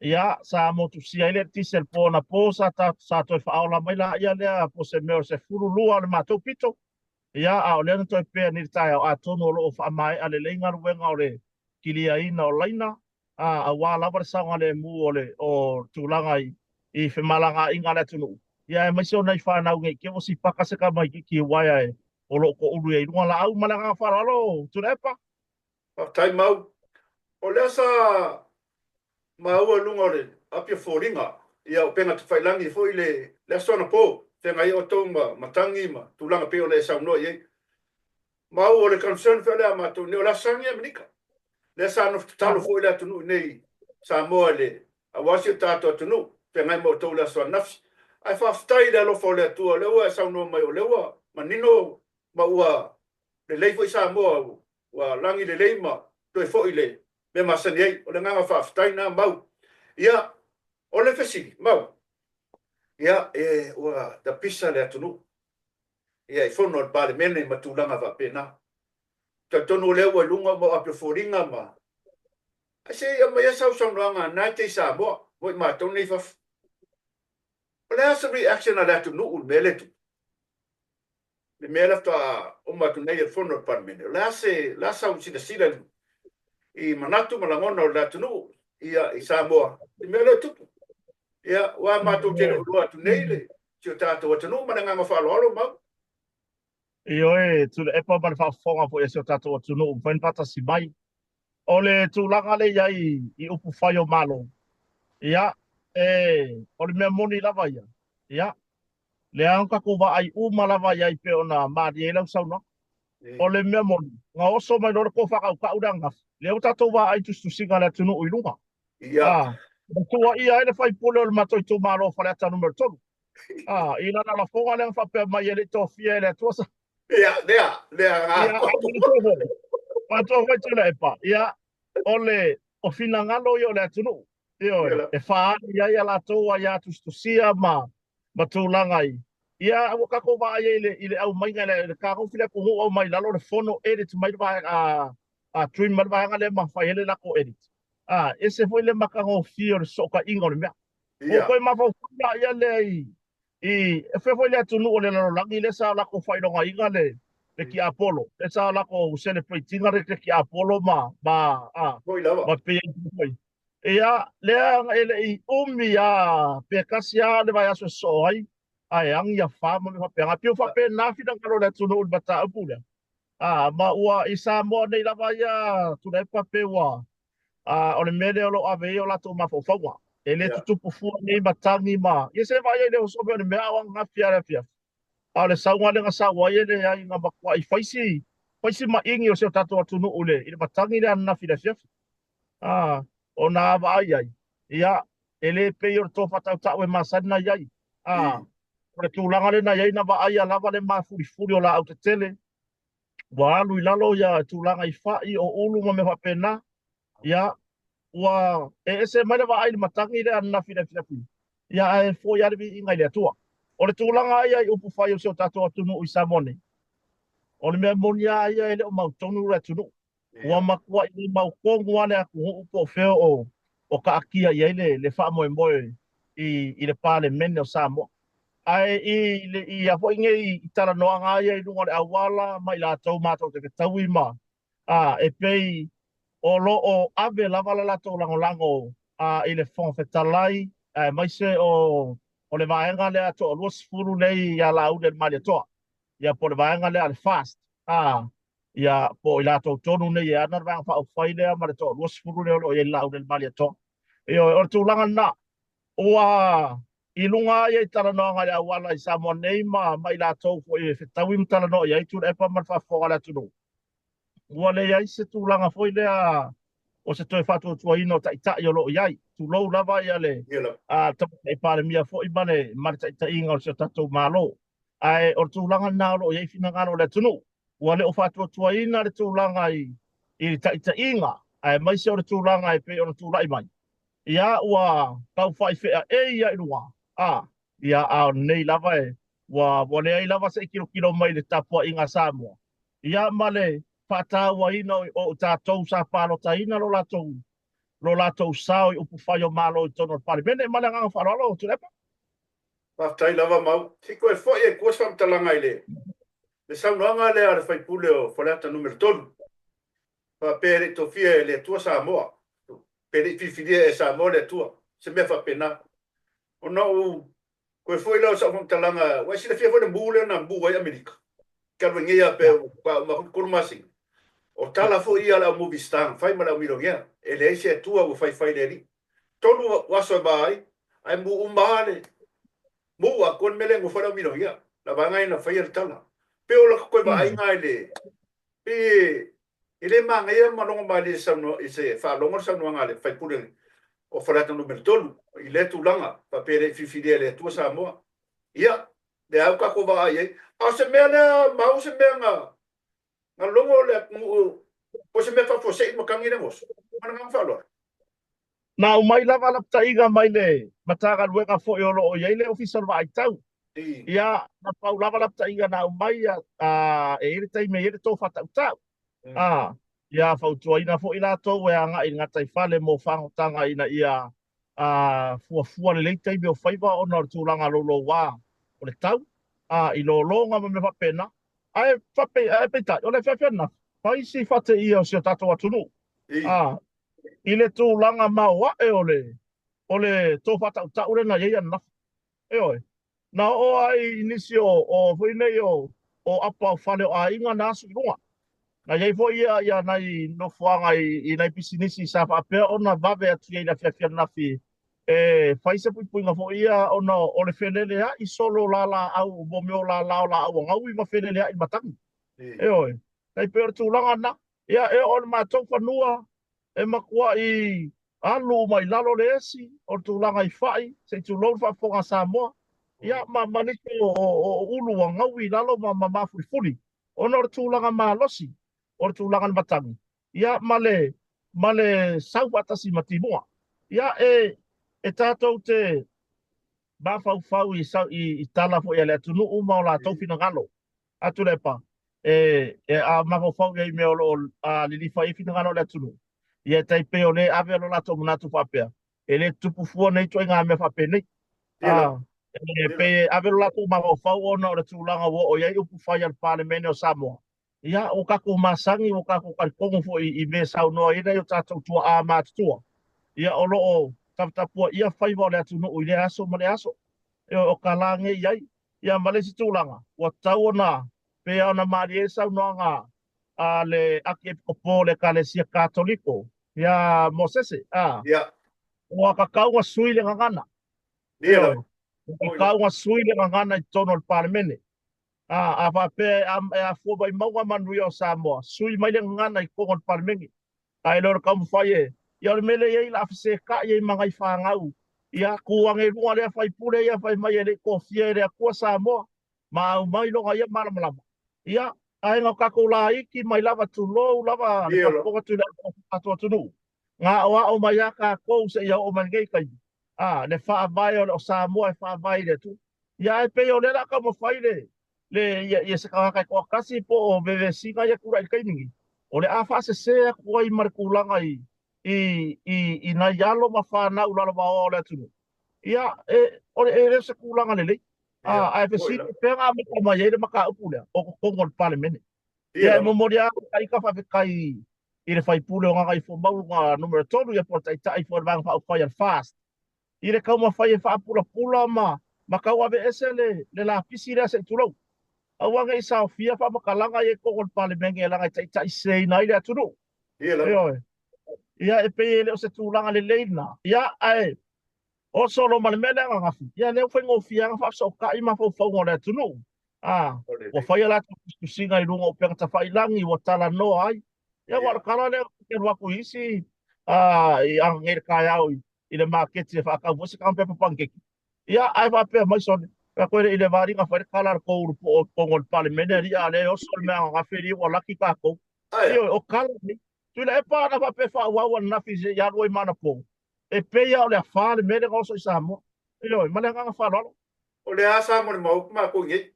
ia, sa motusia ai le eletise i le po anapo, sa ta, sa toe faaola mai laia lea po o se mea o le 12 o le matou pito, ia, a o lea na toe pea nei i le taeao, atonu o lo o faamaea lelei galuega o le kiliaina o laina, a, aua lava le saogalemu o le, o le tulaga i, i femalagaaiga a le atunuu, ia, aemaise o nai fanau nei te i ua sipaka se tamaitiiti i uaea e, o lo o toulu ai i luga laau. Ma le agaga faaaloalo, Tuilaepa. Faafetai Mau. O lea sa maua i luga o le api o foliga, ia upega tafailagi foi le le aso anapo, feagai ai outou ma matagi ma tulaga pei ona e saunoa i ai. Mau, o le concern foi lea a matou nei, o le Aso Sagi Amerika. Lea sa nofo tatalo foi le atunuu i nei Samoa i le aua si o tatou atunuu, feagai ma outou i le aso ananafi. Ae faafetai i le alofa o le Atua, o lea ua e saunoa mai o lea ua manino ma ua lelei foi Samoa ua lagi lelei ma toe foi i le mea masani ai. O le agaga faafetai lena Mau. Ia, o le fesili, Mau, ia, e, ua tapisa le atunuu, ia, i fono a le Palemene ma tulaga faapena. Talitonu o lea ua i luga uma o api o foliga ma... Ae se i aumaia sau saunoaga na e te i Samoa, mo i matou nei i fafo. O le a se reaction a le atunuu i le mea lea e tupu? Le mea lea faatoa uma atu nei e le Fono a le Palemene, o le a se, o le a sau silasila i manatu ma lagona o le atunuu, ia, i Samoa, i le mea lea e tupu. Ia, aua matou te le o iloa atu nei le, si o tatou atunuu ma le agaga faaaloalo mau. Ioe, Tuilaepa ma le faafofoga foi a si o tatou atunuu, mafai ona faatasi mai. O le tulaga lea i ai i upu fai o Malo, ia, e, o le mea moni lava ia, ia, lea na tatou vaai uma lava i ai pei ona malie ai lau saunoaga. O le mea moni, na oso mai loa le tofa tautau le ananafi, lea ua tatou vaai i tusitusiga a le atunuu i luga. Ia. Na tuuaia ai le sui usufono o le matou itumalo o Faleata Nu.3. I lana lafoga lea na faapea mai e le i tofia e le Atua sa. Ia, lea, lea nga. Ia, matou foi Tuilaepa. Ia, o le o finagalo ia o le atunuu. Ioe, e faaali ai a latou aia tusitusia ma ma tulaga i. Ia, ua tatou vaai ai i le aumaiga i le fetagofi le atunuu aumai i lalo le fono edit mai le vaega a trim mai le vaega lea ma fai ai le latou edit. A, ese foi le matagofie o le fesootaiga o le mea. Ua toe mafaufau la ia lea i i e fea foi le atunuu o le lalolagi lea sa latou faailogaina le le tiapolo, lea sa latou celebrate ina le tiapolo ma ma a Foi lava. ma pei foi. Ia, lea e le i umi a pe tasi lava le vaiaso e sosoo ai, ae agi afa ma mea faapena. E pei ua faapena finagalo o le atunuu i le mataupu lea. A, ma ua i Samoa nei lava ia Tuilaepa pe ua a, o le mea lea o lo o ave ai o latou mafaufauga. E le tutupu fua nei matagi ma, ia se vaai ai le oso o le mea a o ananafi lava i le afiafi. A o le sauga lea na sau ai e leai na matuai fai si, fai si maini o si o tatou atunuu i le, i le matagi lea ananafi i le afiafi. A, ona a vaai ai, ia, e le pei o le tofa tautau e masani na i ai. A, o le tulaga lea na i ai na vaaia lava le mafulifuli o laau tetele, ua alu i lalo ia tulaga i fai o ulu ma mea faapena. Ia, ua e ese mai le vaai i le matagi lea ananafi i le afiafi, ia ae foi lava le viiga i le Atua. O le tulaga ia i upu fai o si o tatou atunuu i Samoa nei, o le mea moni lava ia e le o mautonu le atunuu. Ua matuai le mautonu lava le atunuu po o fea o, o taatia i ai le, le faamoemoe i, i le Palemene o Samoa. Ae i, le, i ia foi nei i talanoaga ia i luga o le auala ma i latou matou te fetaui ma, a, e pei o lo o ave lava le latou lagolago a, i le Fofoga Fetalai, aemaise o, o le vaega lea toa 20 nei ia Laauli le Malietoa. Ia po o le vaega lea a le FAST. A, ia po o i latou tonu nei e ana le Vaega Faaupufai lea ma le toa 20 lea o lo o i ai le Laauli le Malietoa. Ioe, o le tulaga lena. Ua i luga lava ia i talanoaga i le auala i Samoa nei ma, ma i latou foi e fetaui ma talanoa i ai Tuilaepa ma le faafofoga a le atunuu. Ua leai se tulaga foi lea o se toe faatuatuaina o taitai o lo o i ai. Tulou lava ia le a, Tamaitai Palemia foi ma le, ma le taitaiga o si o tatou Malo. Ae o le tulaga lena o lo o i ai finagalo o le atunuu. Ua le o faatuatuaina le tulaga i, i le taitaiga, aemaise o le tulaga e pei ona tulai mai. Ia, ua tau faifeaei ia i luga, a, ia, a o lenei lava e, ua, ua leai lava se i tilotilo mai i le tapuaiga a Samoa, ia, ma le faatauaina o, o tatou sa palotaina lo latou, lo latou sao i upufai o Malo i totonu o le Palemene. Ma le agaga faaaloalo, Tuilaepa. Faafetai lava Mau. Se i toe foi ai tua se faamatalaga i le le saunoaga lea a le sui usufono o Faleata Nu.3, faapea e le i tofia e le Atua Samoa, pe le i filifilia e Samoa le Atua, se mea faapena. Ona ou toe foi lea o sau faamatalaga, ua e silafia foi le mu lea na mu ai Amerika, talu ai nei lava pe ua uma atu le 3 masina. O tala foi ia a le au movie star na fai ma le au milionea, e leai se Atua ua faifai i le Alii. 3 aso e va ai, ae mu uma lava le mu atoa le mea lea e nofo ai le au milionea. La vaega ia na faia le tala. Pei o lata toe vaaiga i le, pei e le manaia ma logo malie i se i se faalogo le saunoaga a le sui usufono o Faleata Nu.3 i lea tulaga, faapea e le i filifilia e le Atua Samoa. Ia, lea ua tatou vaai i ai. A o se mea lea, Mau, se mea na, na logo le atunuu, po o se mea faafuasei le matagi lea na oso? Ma le agaga faaaloalo. Na aumai lava lapataiga mai le Matagaluega foi o lo o i ai le Ofisa o le Vaai Tau. Ia, na pau lava lapataiga na aumai, a, e i ai le taimi e i ai le tofa tautau. A, ia fautuaina foi latou e agai i le gataifale mo fagotaga ina ia a, fuafua lelei taimi o faiva ona o le tulaga louloua o le tau, a, i lologa ma mea faapena. Ae faapei, ae peitai, o le afiafi ananafi, fai si faateia o si o tatou atunuu, a, i le tulaga maoae o le, o le tofaatautau lea na i ai ananafi. Ioe. Na oo ai i nisi o, o foi nei o, o apa o fale o aiga na asu i luga. Na i ai foi ia, ia nai nofoaga i, i nai pisinisi sa faapea ona vave atu i ai i le afiafi ananafi e fai se puipuiga foi ia ona o le felelea'i solo o lalaau, mo mea o lala o laau a gaui ma felelea'i matagi. Ioe. Tai pei o le tulaga lena. Ia, e oo i le matou fanua, e matua'i alu uma i lalo le esi, o le tulaga i fa'i, se i tulou le faafofoga a Samoa, ia, ma, ma nisi o, o, o ulu ua gaui i lalo ma, ma mafulifuli, ona o le tulaga malosi o le tulaga i le matagi, ia, ma le, ma le sau faatasi ma timuga. Ia, e, e tatou te mafaufau i, i, i tala foi a le atunuu ma o latou finagalo. A Tuilaepa, e, e a mafaufau i ai i mea o lo o a, lilifa i ai finagalo o le atunuu, ia e tai pei o lea e ave lo latou manatu faapea, e le tutupu fua nei ituaiga mea faapenei. A, e pei e ave lo latou mafaufau ona o le tulaga ua oo i ai upu fai a le Palemene o Samoa. Ia, ua tatou masani, ua tatou talitonu foi i mea e saunoa i ai nai o tatou tuaa matutua. Ia, o lo o taputapuaia faiva o le atunuu i lea aso ma lea aso. E, o ka la nei i ai. Ia, ma le isi tulaga, ua tatau ona, pei ona malie ai le saunoaga a le Akiepikopo o le Ekalesia Katoliko ia Mosese, a, ua tatau ona sui le gagana. Ioe, ua tatau ona sui le gagana i totonu o le Palemene. A, a faapea e afua mai mauga manuia o Samoa, sui mai le gagana i totonu o le Palemene. Ae le o le taumafai e, ia o le mea lea e i ai o le a fesetai ai ma nai fanau, ia tu ane i luga lea faipule ia fai mai e le i tofia e le Atua Samoa, ma aumai lona ia malamalama. Ia, ae na o tatou laiti mai lava tulou lava le faafofoga Tuilaepa o si o tatou atunuu, na aoao mai a tatou seia oo mai i lenei taimi, a, le faavae o le o Samoa e faavae i le Atua. Ia ae pei o lea o le a taumafai le, le, ia, ia se tagata e toatasi po o vevesiga ia tulai i le taimi nei, o le a faasese atu ai ma le tulaga i, i, i, i nai alo ma fanau lalovaoa o le atunuu. Ia, e, o le, e le o se tulaga lelei. A, ae fesili pea na amata mai ai le mataupu lea, o totonu o le Palemene. Ia, e momoli lava ta ita faafetai i le sui usufono o Gagaifomauga numera 3, ia po o le Taitai foi o le Vaega Faaupufai a le FAST, i le taumafai e faapulapula ma ma tauaveese le le lapisi lea se i tulou. Aua ne i saofia faamatalaga ia i totonu o le Palemene leaga e taitaiseseina ai le atunuu. Ioe. Ia e pei e le o se tulaga lelei lena. Ia ae oso loa ma le mea lea ananafi, ia lea ua faigofie lava ona faafesootai mafaufauga o le atunuu. A, ua fai a latou tusitusiga i luga o upega tafailagi ua talanoa ai. Ia aua o le tala lea ou te alu atu i isi i ananei i le taeao i i le maketi e faatau foi se taga pepa panikeke. Ia, ae faapea mai sole, pe koe le i le valiga fai le tala a le tou ulu po o totonu o le Palemene alii a lea e oso le mea ananafi alii ua laki tatou. Ioe, o tala nei. Tuilaepa ana faapea faaauau ananafi se i alu ai ma anapo, e pei lava o le afa le mea lea na oso i Samoa. Ioe, ma le agaga faaaloalo. O lea sa molimau atu matou i nei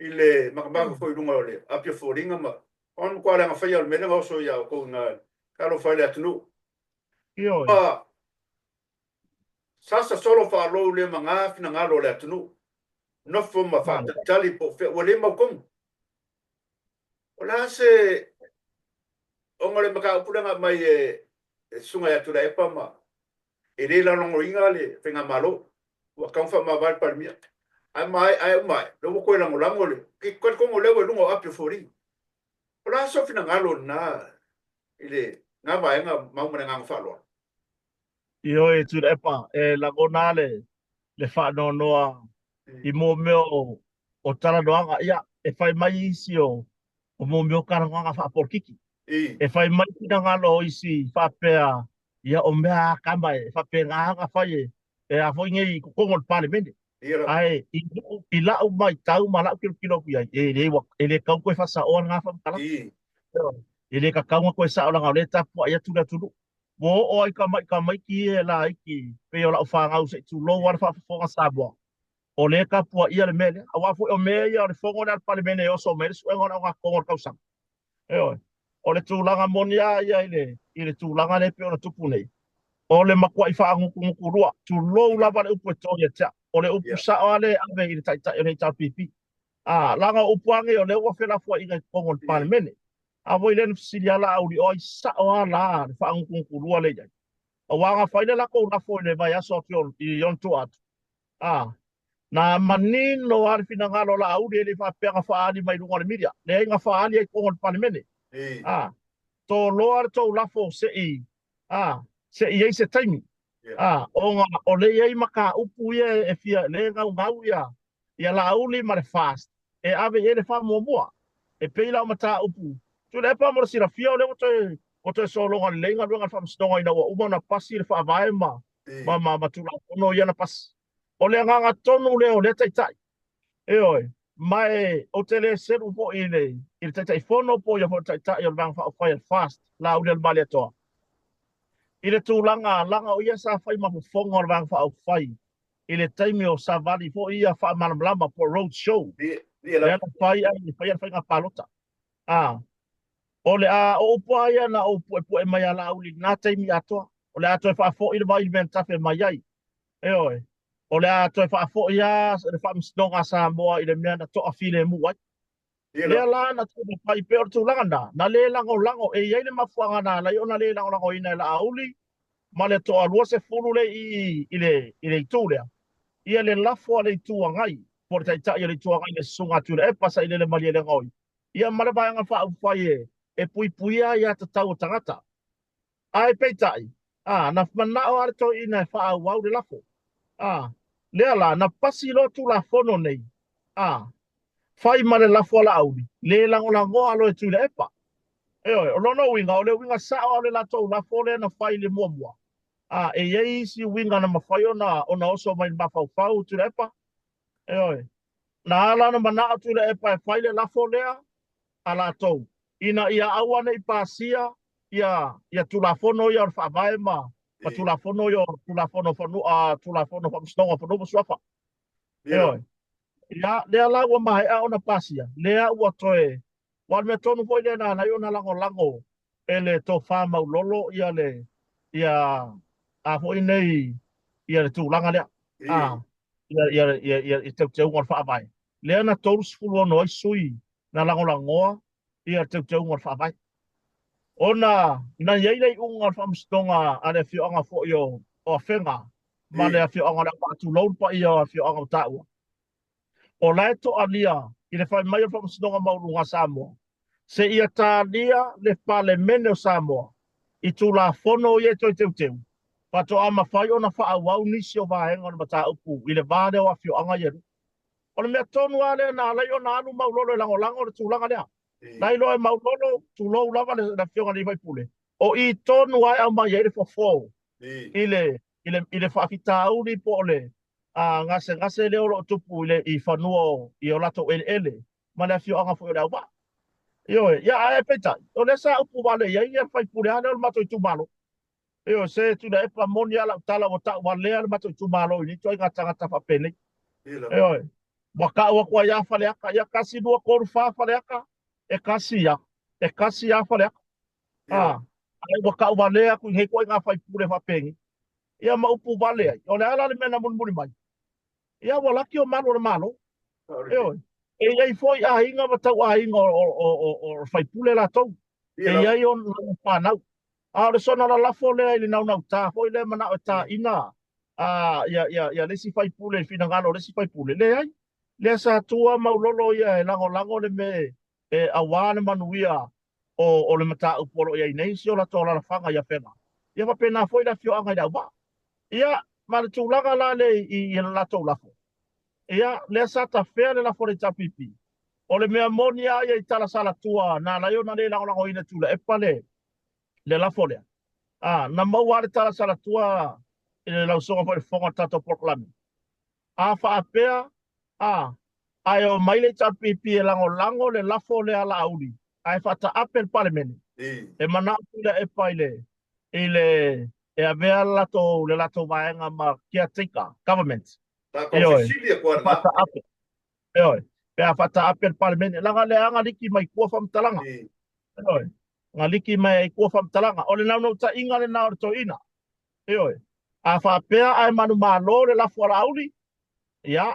i le matamata foi i luga o le api o foliga ma ona matua leaga faia o le mea lea na oso ia outou i ina talofa i le atunuu. Ioe. Ua sasa solo faalou le ma ngā finagalo o le atunuu, nofo ma faatalitali po o fea ua le mautonu. O le a se ona o le mataupu lea na aumai e le Susuga ia Tuilaepa ma e le lagolagoina le faigamalo, ua tatau ona faamavae le Palemia. Ae maea uma ae, lea ua toe lagolago le, ou te talitonu o lea ua i luga o api o foliga. O le a sou finagalo i lena i lena vaega mau ma le agaga faaaloalo? Ioe Tuilaepa, e lagona lava le faanoanoa i mea mea o talanoaga. Ia, e fai mai isi o mea mea o talanoaga faapolokiki. E fai mai finagalo o isi faapea, ia o mea a tama e faapena ona fai e e a foi nei i totonu o le Palemene. Ae i i la'u matau ma la'u tilotilo atu i ai, e le ua e le tatau toe faasaoa lena faamatalaga. E le tatau ona toe sao leaga o lea e tapuai atu le atunuu. Ua oo ai tama'i tamaiti ia e laiti pei o la'u fanau se i tulou lava le faafofoga Samoa, o lea e tapuaia le mea lea. Aua foi o mea ia o le fono lea a le Palemene e oso mai ai le suega o le augatotonu o le tausaga. Ioe. O le tulaga moni lava ia i le, i le tulaga lea e pei ona tupu nei, o le matuai faagutugutu lua, tulou lava le upu e to ia te au. O le upu sao lava lea e ave i le Taitai o le HRPP. A, leaga o upu lava nei o lea ua felafoaiga i totonu o le Palemene. A foi lea na fesili lava Laauli, o ai sao lava la le faagutugutu lea i ai? Aua na fai le latou lafo i le vaiaso atu i ona tua atu, a, na manino lava le finagalo o Laauli, e le faapea na faaali mai luga o le media. Leai, na faaali ai i totonu o le Palemene. A, toloa le tou lafo se i, a, se i i ai se taimi. A, ona o lea e i ai mataupu ia e fia, lea e naunau ia ia Laauli ma le FAST e ave i ai le faamuamua. E pei la o mataupu Tuilaepa mo le silafia o lea ua toe ua toe sologa lelei galuega a le Faamasinoga ina ua uma ona pasi le Faavae ma ma ma, ma Tulafono ia na pasi. O le agaga tonu lea o lea Taitai. Ioe, ma e ou te le selu foi i le i le Taitaifono po o ia foi le Taitai o le Vaega Faaupufai a le FAST, Laauli Alimalietoa, i le tulaga leaga o ia sa fai ma fofoga o le Vaega Faaupufai i le taimi o savali foi ia faamalamalama po o road show lea na fai ai faia le faiga palota. A, o le a o upu lava ia na ou puepue mai ia Laauli i lena taimi atoa, o le a toe faafoi le vai i le mea na tafe mai ai. Ioe, o le a toe faafoi lava le Faamasinoga a Samoa i le mea na toafilemu ai. Lea la na taumafai pei o le tulaga lena, na le lagolago, e i ai le mafuaaga na ala ai ona le lagolagoina e Laauli ma le toa 20 lea i i i le, i le itu lea, ia le lafo a le Itu Agai, po o le Taitai o le Itu Agai le Susuga a Tuilaepa Sailele Malielegaoi, ia ma le Vaega Faaupufai e, e puipuia aiatatau a tagata. Ae peitai, a, na manao lava le toeaina e faaauau le lafo. A, lea la, na pasi loa Tulafono nei, a, fai ma le lafo a Laauli, le lagolagoa loa e Tuilaepa. Ioe, o lona uiga, o le uiga sao lava o le latou lafo lea na fai i le muamua, a, e i ai isi uiga na mafai ona, ona oso mai i le mafaufau o Tuilaepa. Ioe, na ala ona manao Tuilaepa e fai le lafo lea a latou, ina ia aua ne i pasia ia, ia Tulafono ia o le Faavae ma, ma Tulafono ia o Tulafono Fanua, Tulafono Faamasinoga o Fanua ma Suafa. Ioe. Ia, lea la ua maea ona pasia, lea ua toe, aua o le mea tonu foi lea na ala ai ona lagolago e le tofa maulolo ia le, ia, a foi nei, ia le tulaga lea, a, ia, ia, ia, ia, ia teuteuga o le Faavae. Lea na 36 ai sui na lagolagoa ia le teuteuga o le Faavae. Ona na i ai le iuga o le Faamasinoga a le afioaga foi o, o Afega ma le afioaga o Leauvaa, tulou le paia o afioaga o taua, o la e toalia i le fai mai o le Faamasinoga Maualuga a Samoa, seia talia le Palemene o Samoa i Tulafono ia e toe teuteu, faatoa mafai ona faaauau nisi o vaega o le mataupu i le va lea o afioaga ia e lua. O le mea tonu lava lea na ala ai ona alu Maulolo e lagolago le tulaga lea. Na iloa e Maulolo, tulou lava le afioga i le sui usufono, o i tonu lava e aumai ai le fofo i le, i le, i le faafitauli po o le gasegase lea o lo o tupu i, le, i fanua o, i o latou eleele ma le afioaga foi o Leauvaa. Ioe, ia ae peitai, o lea sa upu vale i ai ia le faipule lava lea o le matou itumalo. Ioe, se Tuilaepa, moni lava lau tala ua tau valea le matou itumalo i nei ituaiga tagata faapenei. Ioe, ua tau atu ai lava Faleata, ia 1, 2, 3, 4 Faleata, e tasi lava, e tasi lava Faleata. A, ae ua tau valea atu i nei ituaiga faipule faapenei. Ia ma upu vale ai. O le a la le mea na mulimuli mai? Ia ua laki o malu o le Malo. Ioe. E i ai foi aiga ma tauaiga o faipule latou. E i ai ona fanau. A o le soona lalafo lea i le naunauta foi lea manao e taina ia, ia, ia le isi faipule i finagalo o le isi faipule. Leai. Lea sa tua Maulolo ia e lagolago le mea e aua le manuia o le mataupu o lo o i ai nei si o latou alalafaga i Afega. Ia faapena foi le afioaga i Leauvaa. Ia, ma le tulaga la lea i le latou lafo, ia, lea sa tafea le lafo a le HRPP. O le mea moni lava ia i tala salatua na ala ai ona le lagolagoina e Tuilaepa le, le lafo lea. A, na maua lava le tala salatua i le lausoga foi i le fofoga o le tatou polokalame. A faapea, a, ae omai le HRPP e lagolago le lafo lea a Laauli, ae faataape le Palemene, e manao Tuilaepa i le, i le, e avea le latou, le latou vaega ma caretaker government. Tatou fesili atu lava. Faataape. Ioe. Pe a faataape le Palemene, leaga lea na liki mai tua faamatalaga. Ioe. Na liki mai ai tua faamatalaga. O le naunautaiga lena o le toeaina. Ioe. A faapea ae manumalo le lafo a Laauli, ia,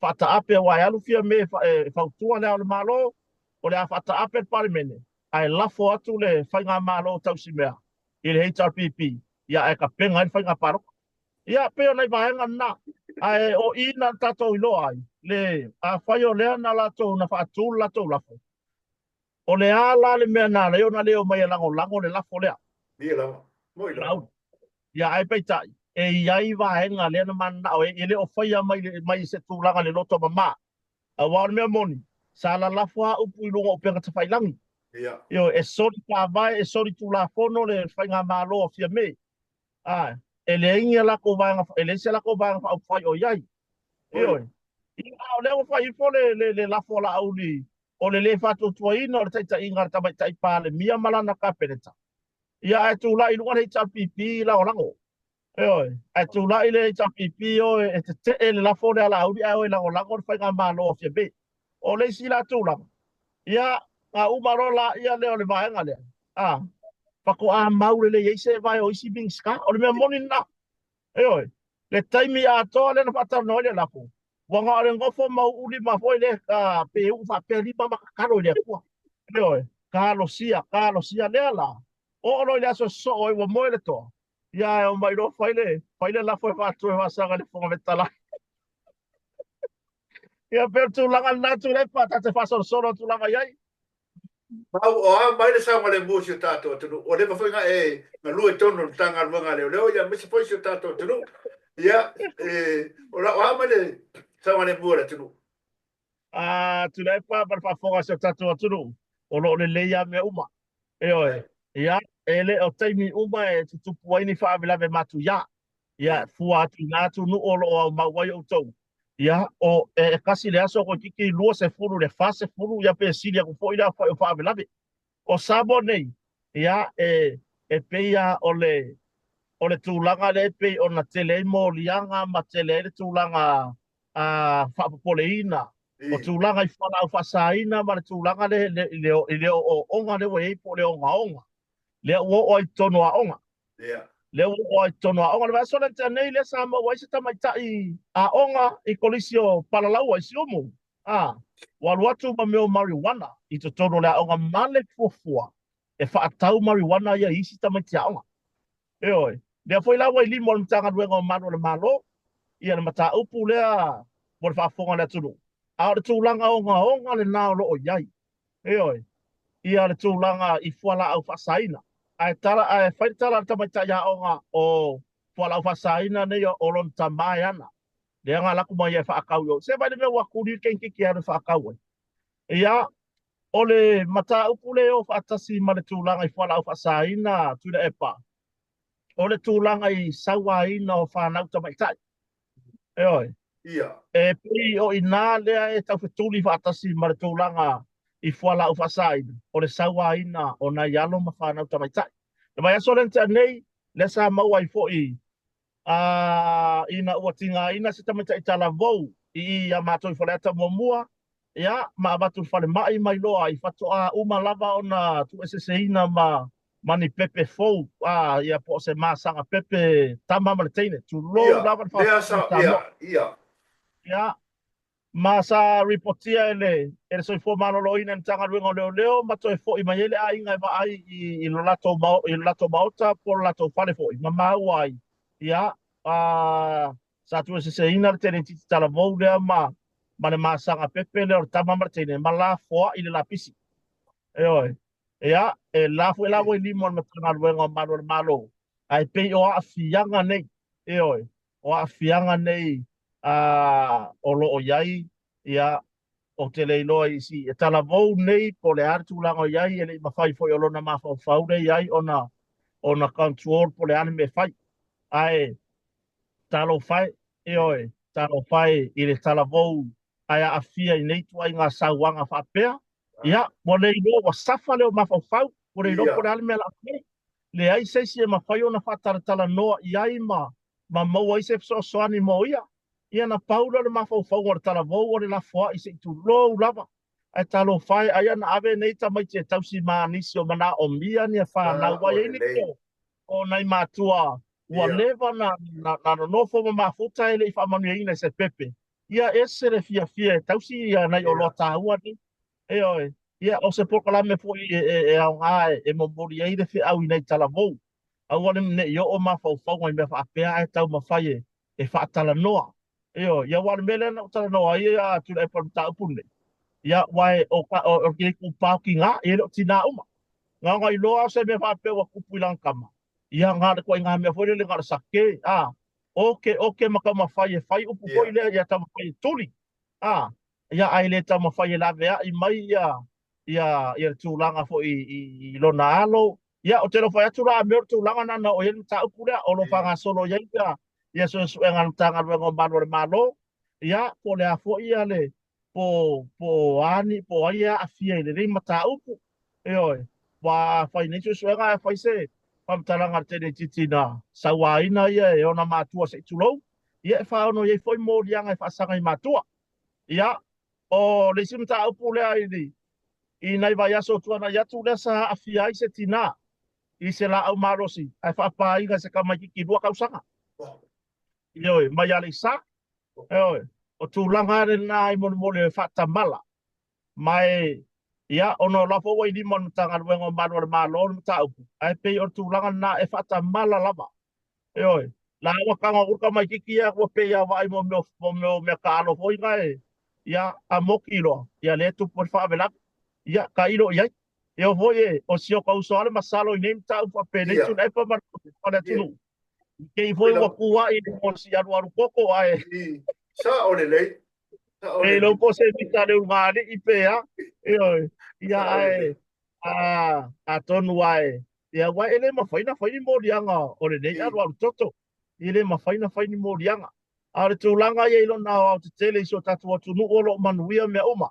Faataape aua e alu Fiame e fautua Le Ao o le Malo, o le a faataape le Palemene ae lafo atu le faigamalo tausimea i le HRPP, ia ae tapena ai le faiga palota. Ia pei o nai vaega na, ae o i na tatou iloa ai le afai o lea na latou na faatu le latou lafo, o le a la le mea na ala ai ona le omai e lagolago le lafo lea. Ia lava. Moi lava. Ia ae peitai, e i ai vaega lea na mananao ai, e le o faia mai, mai se tulaga le loto mama. Aua o le mea moni, sa lalafo lava upu i luga o upega tafailagi. Ia. Ioe, e soli faavae, e soli tulafono le faigamalo a Fiame. A, e leai ni a latou vaega, e leai se latou vaega faaupufai o i ai. Ioe. Ia, a o lea ua fai ifo le, le, le lafo a Laauli o le le faatuatuaina o le taitaiga a le Tamaitai Palemia ma lana Kapeneta. Ia, ae tulai i luga le HRPP lagolago. Ioe, ae tulai le HRPP o e tetee le lafo lea a Laauli ae o e lagolago le faigamalo a Fiame. O le isi la tulaga, ia, na uma loa la ia lea o le vaega lea, a, faatoa mau lelei ai se vae o isi Minisita. O le mea moni lena. Ioe, le taimi atoa lea na faatalanoa ai le lafo, ua na o le nofo ma uu lima foi lea, pe uu faapea lima ma tatalo i le Atua. Ioe, talosia, talosia lea la, oo loa i le aso sosoo ai ua moe le toa, ia ae omai loa fai le, fai le lafo e faatu e faasaga i le Fofoga Fetalai. Ia pei o le tulaga lena Tuilaepa, ta te faasolosolo atu lava i ai. Mau, o a mai le saogalemu o si o tatou atunuu. Ua leva foi na e galue i totonu o le Matagaluega a Leoleo, ia aemaise foi si o tatou atunuu. Ia, e, o la, o a mai le saogalemu o le atunuu? A, Tuilaepa ma le faafofoga a si o tatou atunuu, o lo o lelei lava mea uma. Ioe. Ia, e le o taimi uma e tutupu ai ni faalavelave matuia. Ia, fua atu i nā atunuu o lo o aumau ai outou. Ia, o, e, e kasi le aso toeitiiti 20 i le 40, ia pe sili atu foi le aofai o faalavelave. O Samoa nei, ia, e, e pei lava o le, o le tulaga lea e pei ona tele ai moliaga ma tele ai le tulaga a, faapopoleina, o tulaga i fualaau faasaina ma le tulaga le, le, i le, i le ooooga lea ua i ai po o le ogaoga, lea ua oo ai i totonu o aoga. Lea ua oo ai i totonu o aoga. Le vaiaso lea na tea nei lea sa maua ai se tamaitai aoga i Kolisi o Palalaua i Siumu, a, ua alu atu ma mea o marijuana i totonu o le aoga ma le fuafua e faatau marijuana ia i isi tamaiti aoga. Ioe. Lea foi la ua i lima o le Matagaluega o Malu a le Malo ia le mataupu lea mo le faafofoga a le atunuu, a o le tulaga ogaoga lena o lo o i ai. Ioe, ia le tulaga i fualaau faasaina. Ae tala, ae fai le tala a le tamaitai aoga o fualaau faasaina nei o lona tama e ana. Lea na alu atu ma ia e faatau i o. Se vaai le mea ua tuli le teineitiiti e alu e faatau ai. Ia, o le mataupu lea e o faatasi ma le tulaga i fualaau faasaina, Tuilaepa, o le tulaga i sauaina o fanau tamaitai. Ioe. Ia. E pei o i inā lea e taufetuli faatasi ma le tulaga i fualaau faasaina, o le sauaina o nai alo ma fanau tamaitai. Le vaiaso lea na tea nei, lea sa maua ai foi a, ina ua tigaina se tamaitai talavou i i iā matou i Faleata muamua, ia, ma avatu i le falemai ma iloa ai, faatoa uma lava ona tuueseeseina ma ma ni pepe fou, a, ia, po o se masaga pepe tama ma le teine, tulou lava le faafofoga a Samoa. Ia, ia. Ma sa ripotia e le e le Soifua Maloloina e le Matagaluega o Leoleo ma toe foi mai ai le aiga e vaai i i lo latou i lo latou maota po o lo latou fale foi ma maua ai, ia, a, sa tuueseeseina le teneititi talavou lea ma ma le masaga pepe lea o le tama ma le teine ma lafoai le lapisi. Ioe. Ia, e la foi la ua i lima o le Matagaluega o Malu a le Malo, ae pei o aafiaga nei, ioe, o aafiaga nei a, o lo o i ai, ia, ou te le iloa i si e talavou nei po o le a le tulaga o i ai, e le i mafai foi o lona mafaufau lea i ai ona, ona control po o le a le mea e fai. Ae talofa e, ioe, talofa e i le talavou ae aafia i nei ituaiga sauaga faapea, Ia, ua le iloa, ua safa lea o mafaufau, ua le iloa po o le a le mea o le a fai. Leai se isi e mafai ona faatalatalanoa i ai ma, ma maua ai se fesoasoani mo ia. Ia na pau lea o le mafaufauga o le talavou o le lafoai se i tulou lava. Ae talofa e, aia na ave nei tamaiti e tausi ma nisi o manaomia nia fanau ai ai nisi o, o nai matua ua leva na, na, na nonofo ma mafuta e le i faamanuiaina i se pepe. Ia, ese le fiafia e tausi ia nai oloa taua nei. Ioe. Ia, o se polokalame foi e, e, e aoga e, e momoli ai le feau i nai talavou. Aua le ne i oo mafaufauga i mea faapea ae taumafai e, e faatalanoa. Ioe. Ia, aua o le mea lea na ou talanoa ai a Tuilaepa i le mataupu lenei. Ia, aua e, o, o, o le itupa o tiga, e le o tina uma. Na ona iloa o se mea faapea ua tupu i lana tama. Ia, na o le ituaiga mea foi lele na o le sake, a, oke, oke ma taumafai e fai upu foi lea, ia taumafai e tuli. A, ia ae le taumafai e laveai mai ia ia ia le tulaga foi i, i lona alo. Ia, ou te le o fai atu la a mea o le tulaga lena na oo i ai le mataupu lea, o lo o faagasolo i ai ia ia suesuega a le Matagaluega o Malu a le Malo, ia, po o le a foi ia le po po o a ni po o ai e aafia i lenei mataupu. Ioe, aua a fai nei suesuega ae fai se faamatalaga a le teineitiiti na sauaina ia e ona matua se i tulou, ia e faaono i ai foi moliaga e faasaga i matua. Ia, o le isi mataupu lea i le i nai vaiaso o tuanai atu lea sa aafia ai se tinā i se laau malosi ae faapāina e se tamaitiiti 2 tausaga. Ioe, mai Aleisa. Ioe, o tulaga lena i molemole e faatamala. Ma e, ia, ona o la foi ua i lima o le Matagaluega o Malu a le Malo le mataupu, ae pei o le tulaga lena e faatamala lava. Ioe, la ua tago atu le tamaitiiti ia ua pei a vaai mo mea mo mea o mea taalo foi na e, ia, a moki loa, ia lea e tupu ai le faalavelave. Ia, tailo i ai. E oo foi e, o si o ta uso lava le masalo i nei mataupu faapenei Tuilaepa ma le atunuu. I te i foi ua tuai i le mosi alualu koko ae. Sao lelei. Sao lelei. E iloa po o se mita le ulugalii pe a. Ioe. Ia ae a atonu ae ia aua e le mafai ona fai ni moliaga o lenei alualu toto. E le mafai ona fai ni moliaga. A o le tulaga ia i lona aoaotetele i si o tatou atunuu o lo o manuia mea uma.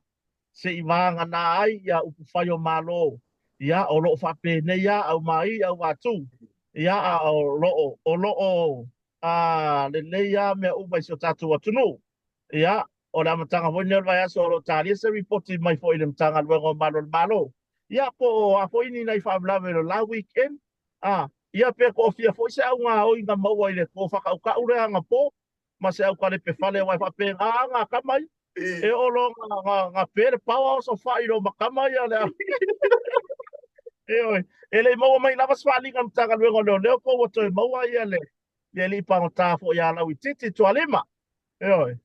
Se i vagana ai ia upufai o Malo, ia o lo o faapenei lava aumai auvatū, ia a o lo o o lo o a lelei lava mea uma i si o tatou atunuu. Ia, o le amataga foi lenei o le vaiaso o lo o talia se ripoti mai foi i le Matagaluega o Malu a le Malo. Ia, po o a foi ni nai faalavelave o le la weekend, a, ia pe toafia foi se au gaoi na maua i le tofakaukau lea anapo ma se aukalepe fale aua e faapena lava ngā tama ia. E oo loa ngā, ngā, ngā pē le paoa o sofai i lo makama ia le Ioe, e le i maua mai lava se faaaliga a le Matagaluega o Leoleo po ua toe maua ia le, le alii pagota foi ia Lauitiiti Tualima. Ioe,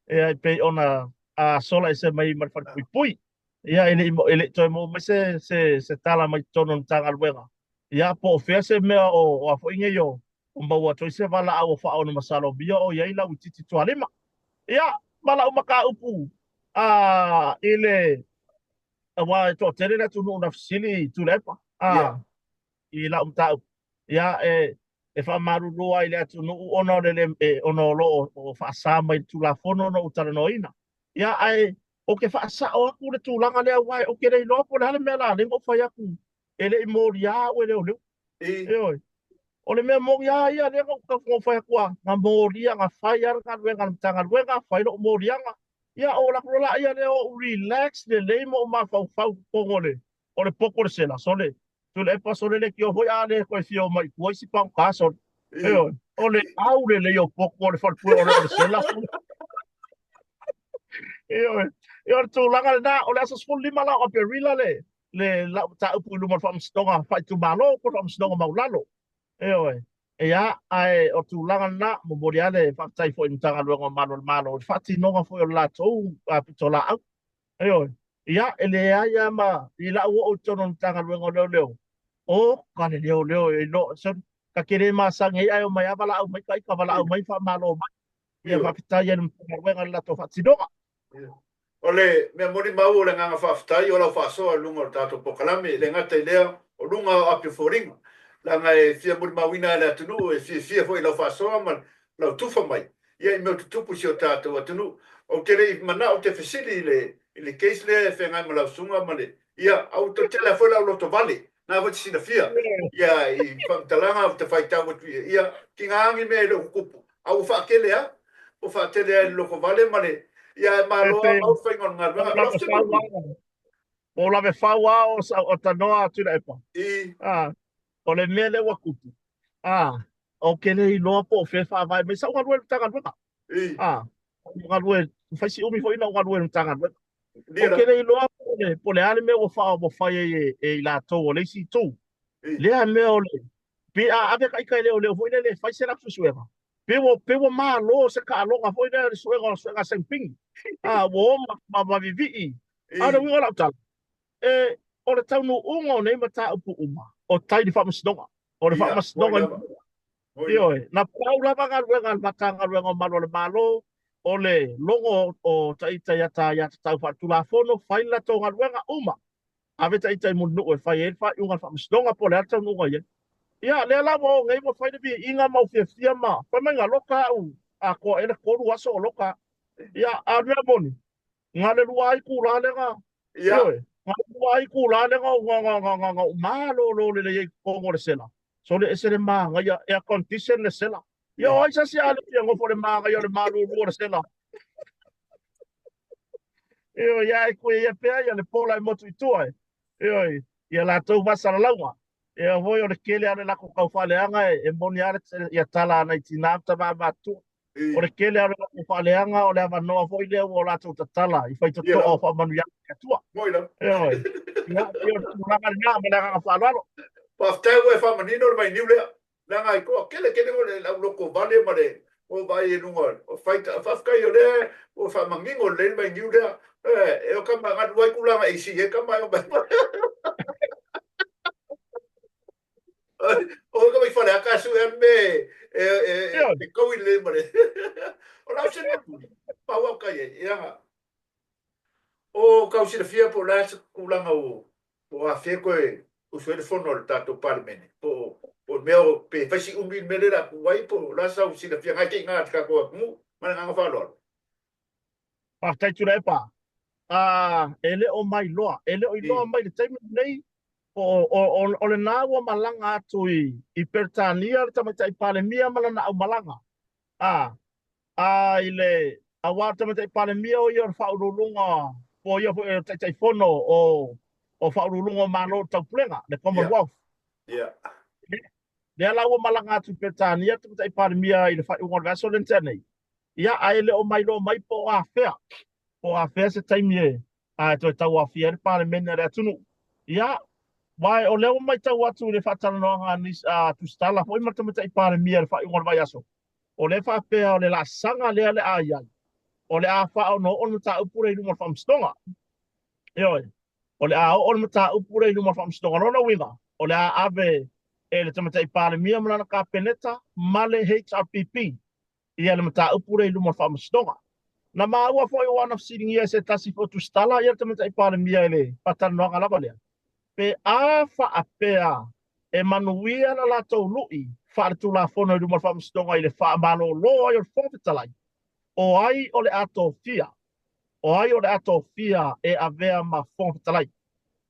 e pei ona a, sola ese mai ma le falepuipui. Ia, e le i, e le i toe maua mai se, se, se tala mai totonu o le Matagaluega. Ia, po o fea se mea o, o a foi nei o, o maua atu ai se valaau o faaono masalomia o i ai Lauitiiti Tualima. Ia, ma lau mataupu a, i le, aua e toatele le atunuu na fesili i Tuilaepa, a, Yeah. i lau mataupu. Ia, e, e faamalulu ai i le atunuu ona o le le, e, ona o lo o, o faasa mai i le Tulafono ona ou talanoaina. Ia, ae ou te faasao atu le tulaga lea, aua ou te le iloa po o le a le mea la lea na ou fai atu e le i molia au e leoleo. Ioe. O le mea moni lava ia lea na ou fai atu a, na molia, na fai lava le galuega a le Matagaluega, fai lou moliaga. Ia, ou alu atu loa laia lea ou relax lelei ma ou mafaufau i totonu o le o le poto o le sela, sole, Tuilaepa sole leitio foi a le toe fia omai i tua isi pagota sole. Ioe. O le aulelei o poto o le falepule o le o le sela sole. Ioe. Ia o le tulaga lena, o le aso 15 la o Aperila le le lau mataupu i luma o le Faamasinoga Faaitumalo po o le Faamasinoga Maualalo. Ioe. Ia, ae o tulaga lena, momoli lava le faafetai foi i le Matagaluega o Malu a le Malo i le faatinoga foi o le latou pitolaau. Ioe. Ia, e leai lava ma i lau oo i totonu o le Matagaluega o Leoleo, o ka le leoleo e iloa, sorry, ta te le masani ai ae omai lava valaau mai ta ita, valaau mai faamalo mai. Ia faafetai ai i le Matagaluega i le latou faatinoga. O le mea molimau o le agaga faafetai o lau faasoa i luga o le tatou polokalame, e le gata i lea, o luga o api o foliga, leaga e fia molimauina e le atunuu, e fiafia foi i lau faasoa ma lau tufa mai ia i mea o tutupu i si o tatou atunuu. Ou te le i manao ou te fesili i le i le case lea e feagai ma lau susuga ma le ia a ua toe tele foi lau lotovale na foi te silafia ia i faamatalaga ou te faitau atu ia ia tiga ni mea e le o tutupu a ua faatele a ua faatele a i le lotovale ma le ia e malo a mau le faiga o le galuega. O lau fesili Po o lave fau a o tanoa a Tuilaepa. I. O le mea lea ua tupu, a, ou te le iloa po o fea e faavae mai sau galuega i le Matagaluega. I. A, Galue, fai si umi foi na ou galue i le Matagaluega. Ou te le iloa po o le a le mea ua faa ua fai ai e, e i latou o le isi itu. Lea mea o le pe a ave ka ita i leoleo foi lele e fai se latou suesuega, pe ua pe ua malo se taaloga foi lea le suega o suega sengping. A ua o ma, ma, ma vivii. A o le uiga o lau tala, e, o le taunuuga o nei mataupu uma, o tai i le faamasinoga. O le faamasinoga Ioe, na pau lava galuega a le Matagaluega o Malu a le Malo, o le logo o taita i ata aiatatau faaletulafono, fai le latou galuega, uma. Ave taita i Mulinuu e fai ai le faaiuga a le Faamasinoga po o le a le taunuuga i ai. Ia, lea la ua o nei ua fai le viiga ma ou fiafia ma fai mai na loka au atoa ea le 3 aso o loka au. Ia, a o le mea moni, na o le 2 itula lea na, ioe, na o le 2 itula lea na ou malolo lelei ai i totonu o le sela. Sole ese le manaia, air condition le sela. Ia o ai se isi a le fia nofo le manaia o le malulu o le sela. Ioe, ia e koe ia pea ia le pola e motu i tua e. Ioe, ia latou faasalalauga. Ia foi o le kele a o le latou tau faaleaga e moni a ia tala a nai tina ma tama matutua. O le kele a o le latou faaleaga o le avanoa foi lea ua o latou tatala i faitotoa o faamanuiaga a le Atua. Ioe. Ia, o le tulaga lena ma le agaga faaaloalo. Faafetai ua e faamanino le vainiu lea. Leaga e toatele tele o le au lotovale ma le o vaai i luga o faita. Faafetai o lea ua faamanino lelei le vainiu lea. E o tama galu ai tulaga AC e tama e o mai. O ka mai fale aka su e me e e e kau i le ma le. O lau se mea pau au kai e ia. O kau silafia po o le a se tulaga o po o afea toe usu ai le fono a le tatou Palemene po o po o le mea o pe fai si umi le mea lea o le a tu ai po o le a sau silafiaga ai te i ina le tatou atunuu ma le agaga faaaloalo. Faafetai Tuilaepa. E le o mailoa, e le o iloa mai i le taimi lenei po o, o, o, o lena ua malaga atu i, i Peretania le Tamaitai Palemia ma lana aumalaga. A, a i le, aua o le Tamaitai Palemia o ia o le Faauluuluga, po o ia foi o le Taitaifono o, o Faauluuluga o Malo o le Taupulega, le Commonwealth. Yeah. Lea la ua malaga atu i Peretania le Tamaitai Palemia i le faaiuga o le vaiaso lea na tea nei. Ia, ae le o mailoa mai po o afea, po o afea se taimi e, a e toe tauaofia ai le Palemene a le atunuu. Ia, aua o lea ua matau atu i le faatalanoaga a nisi, a Tusitala foi ma le Tamaitai Palemia i le faaiuga o le vaiaso, o lea e faapea o le laasaga lea le a i ai, o le a faaonooo le mataupu lea i luma o le Faamasinoga. Ioe, o le a oo le mataupu lea i luma o le Faamasinoga. O lona uiga, o le a ave e le Tamaitai Palemia ma lana Kapeneta ma le HRPP ia le mataupu lea i luma o le Faamasinoga. Na maua foi ua na fesiligia e se tasi foi o Tusitala ia le Tamaitai Palemia i le faatalanoaga lava lea, pe a faapea e manuia la latou lui faaletulafono i luma o le Faamasinoga i le faamalolo ai o le Fofoga Fetalai, o ai o le a tofia, o ai o le a tofia e avea ma Fofoga Fetalai.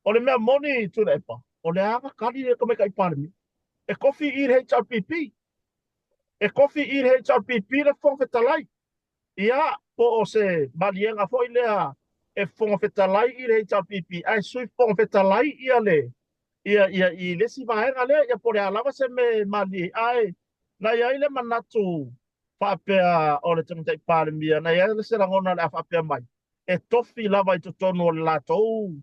O le mea moni Tuilaepa, o le a na tali le Tamaitai Palemia, e tofi i le HRPP. E tofi i le HRPP le Fofoga Fetalai. Ia, po o se maliega foi lea e Fofoga Fetalai i le HRPP, ae Sui Fofoga Fetalai ia le ia ia i le isi vaega lea, ia po o le a lava se mea e malie ai. Ae na i ai le manatu faapea o le Tamaitai Palemia, na i ai se lagona o le a faapea mai, e tofi lava i totonu o le latou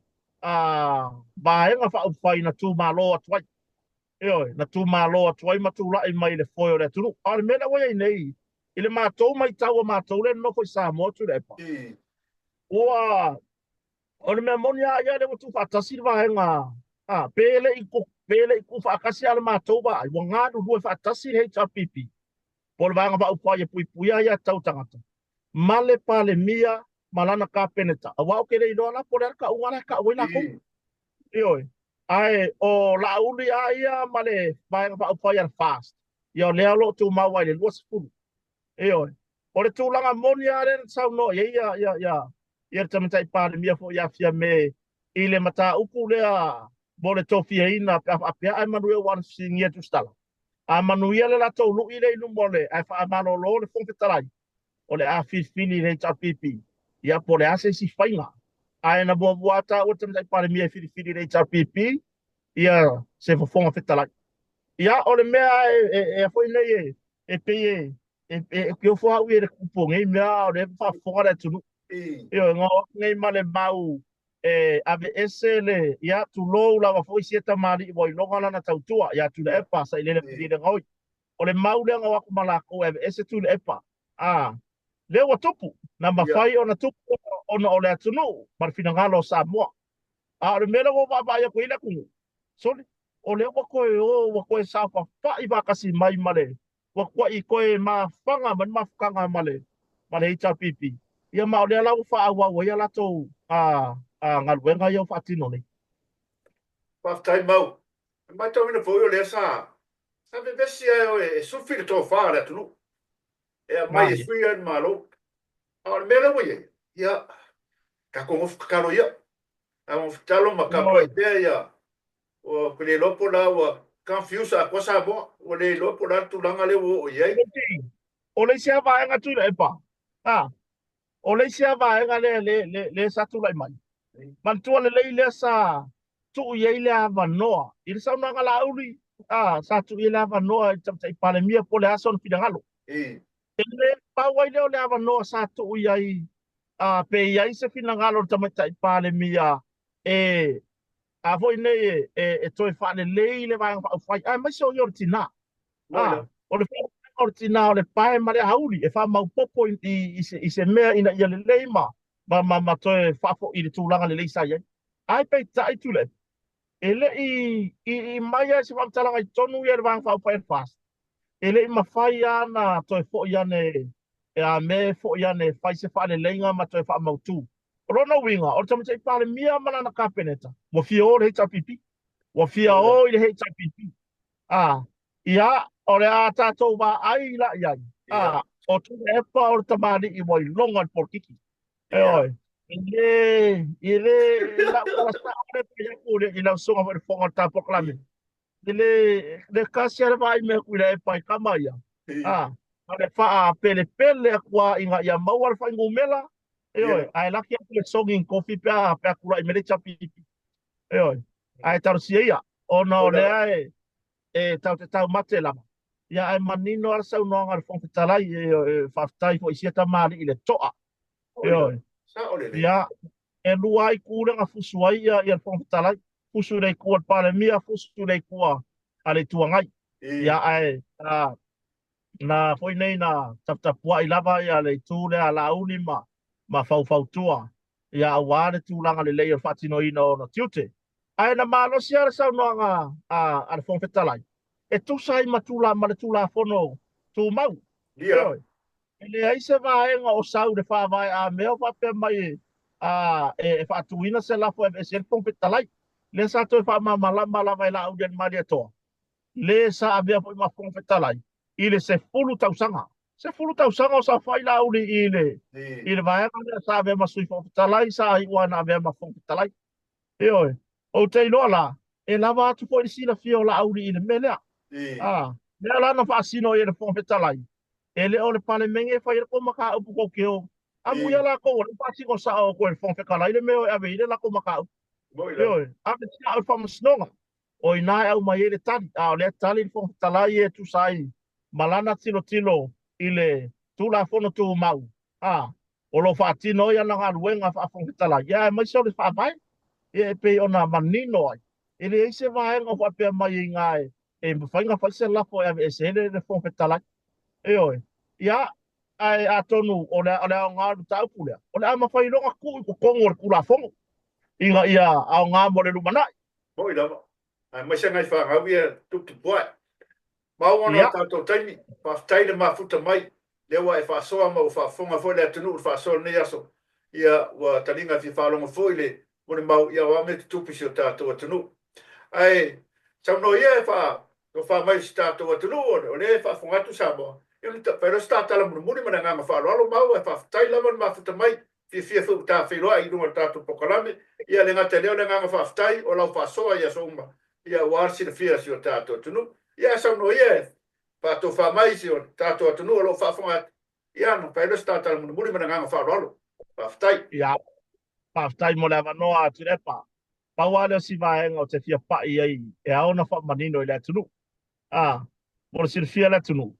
vaega faaupufai na tumalo atu ai. Ioe, na tumalo atu ai ma tulai mai i le foe o le atunuu. A o le mea lea ua i ai nei, i le matou matau a matou lea e nonofo i Samoa, Tuilaepa, ua, o le mea moni lava ia lea ua tuufaatasi le vaega, a, pe le i, pe le i tuufaatasi a le matou vaai, ua galulue faatasi le HRPP, po o le Vaega Faaupufai e Puipuia Aiatatau a Tagata, ma le Palemia ma lana Kapeneta, aua ou te le iloa la po o le a le tauga la e tau ai latou. Ioe. Ae o Laauli a ia ma le Vaega Faaupufai a le FAST, ia o lea o lo o tumau ai i le 20. Ioe. O le tulaga moni lava lea na saunoa i ai ia, ia, ia, ia le Tamaitai Palemia foi ia Fiame i le mataupu lea mo le tofiaina pe a faapea ae manuia ua fesiligia Tusitala. A manuia le latou lui lea i luma o le ae faamalolo le Fofoga Fetalai, o le a filifili i le HRPP, ia po o le a se isi faiga. Ae na muamua lava taua le Tamaitai Palemia e filifili i le HRPP ia se Fofoga Fetalai. Ia, o le mea e, e, e foi nei e, e pei e, e e kiofo au i le kupu nei mea a o lea e faafofoga le atunuu. Ioe, na o atu nei ma le mau e aveese le, ia, tulou lava foi sia tamalii ua iloga lana tautua ia Tuilaepa sailele malielegaoi. O le mau lea na o atu ma lakou e aveese Tuilaepa. A, lea ua tupu, na mafai ona tupu ona o le atunuu ma le finagalo o Samoa. A o le mea lea ua ou vaavaai atu ai le atunuu, sole, o lea ua toe o, ua toe saofafai faatasi mai ma le, ua tuai toe mafaga mai le mafutaga ma le, ma le HRPP. Ia ma o lea la ua faaauau ai a latou galuega ia ua faatino nei. Faafetai Mau. E matauina foi o lea sa sa vevesi lava e o e sufi le tofa a le atunuu e aumai e sui ai le Malo. A o le mea lea ua i ai, ia, tatou nofo tatalo ia. Tatou nofo tatalo ma tapuai pea ia, ua le iloa po o le a ua confuse atoa Samoa, ua le iloa po o le a le tulaga lea ua oo i ai. O le isi lava vaega Tuilaepa, a, o le isi lava vaega lea lea lea sa tulai mai, manatua lelei lea sa tuu i ai le avanoa i le saunoaga Laauli, a, sa tuu i ai le avanoa i le Tamaitai Palemia po o le a sona finagalo. E le pau ai lea o le avanoa sa tuu i ai, a, pe i ai se finagalo o le Tamaitai Palemia e, a foi nei e, e, e toe faalelei le Vaega Faaupufai, aemaise o ia o le tinā. A, o le faaofiga o le tinā o le pae ma le auli e faamaopoopo i, i, i, se, i se mea ina ia lelei ma, ma, ma, ma toe faafoi i le tulaga lelei sa i ai. Ae peitai Tuilaepa, e le i i mai lava i se faamatalaga i totonu ia le Vaega Faaupufai a le FAST, e le i mafai lava ona toe foi ane e a mea e foi ane e fai se faaleleiga ma toe faamautu. O lona uiga, o le Tamaitai Palemia ma lana Kapeneta, ua fia o i le HRPP. Ua fia o i le HRPP. A, ia, o le a tatou vaai la i ai. A, o Tuilaepa o le tamalii ua iloga i le polokiki. Ioe. E le, e le, i lau tala sao lea fai atu i lau susuga foi i le Fofoga o le Tapuakalame. E le, le kasi lava le vaai mai atu i Tuilaepa i tama ia. A, o le faapelepele atu lava ina ia maua le fuainumera, ioe, ae laki atu le sogi i tofi pe a, pe a tulai mai le HRPP. Ioe. Ae talosia ia, ona o lea e, e tatou te taumate lava. Ia ae manino lava le saunoaga a le Fofoga Fetalai, e, faafetai foi i sia tamalii i le toa. Ioe. Ia, e lua lava itu lea na fusu ai ia, ia le Fofoga Fetalai. Fusu i le itu a le Palemia, fusu i le itu a le Itu Agai. Ia ae a, na foi nei na taputapuai lava ia le itu lea a Laauli ma, ma faufautua ia aua le tulaga lelei o le faatinoina o ona tiute. Ae na malosi lava le saunoaga a, a le Fofoga Fetalai, e tusa ai ma, tula, ma le Tulafono Tumau. Ioe. E leai se vaega o sau i le Faavae a mea o faapea mai e, a, e, e faatuina se lafo e aveese ai le Fofoga Fetalai. Lea sa toe faamalamalama lava e Laaulialemalietoa, le sa avea foi ma Fofoga Fetalai i le 10 tausaga. 10 tausaga o saofai Laauli i le, i le vaega lea sa avea ma Sui Fofoga Fetalai, sa iu lava ina avea ma Fofoga Fetalai. Ioe, ou te iloa la, e lava atu foi le silafia o Laauli i le mea lea. A, lea la na faasino ai e le Fofoga Fetalai, e le o le Palemene e fai ai le tou mataupu tou te o. Amuia latou o lea e faasino sao atu e le Fofoga Fetalai le mea e ave i ai le latou mataupu. Ioe, ave sao i le Faamasinoga. O i ina e aumai ai le tali, a o lea tali le Fofoga Fetalai e tusa ai ma lana tilotilo i le Tulafono Tumau, a o lo o faatino ai ana galuega faa-Fofoga Fetalai, ia aemaise o le Faavae, ia e pei ona manino ai, e leai se vaega o faapea mai i ina e mafai ona fai se lafo e aveese ai le Fofoga Fetalai. Ioe. Ia, ae atonu o le aoga o le mataupu lea, o le a mafai loa ona tuu i totonu o le Tulafono ina ia aoga mo le lumanai. Moi lava, aemaise nai fanau ia tuputupu ae. Mau ona o tatou taimi, faafetai le mafuta mai, lea ua e faasoa ma ua faafofoga foi le atunuu i le faasoa i lenei aso. Ia, ua taliga fia faalogo foi le molimau, ia o a mea tutupu i si o tatou atunuu. Ae saunoa ia e faatofa mai i si tatou atunuu, o lea e faafofoga atu Samoa, ia ona fai loa se ta tala mulimuli ma le agaga faaaloalo mau, ae faafetai lava le mafuta mai. Fiafia foi ua ta feiloai i luga o le tatou polokalame. Ia le gata i lea o le agaga faafetai o lau faasoa i aso uma, ia aua le silafia o si o tatou atunuu. Ia ae saunoa ia e faatofa mai i si o tatou atunuu o lo o faafofoga atu, ia ona fai loa se ta tala mulimuli ma le agaga faaaloalo. Faafetai. Ia, faafetai mo le avanoa Tuilaepa. Pau lava lea o si vaega ou te fia pai ai e ao ona faamanino i le atunuu. A, mo le silafia e le atunuu,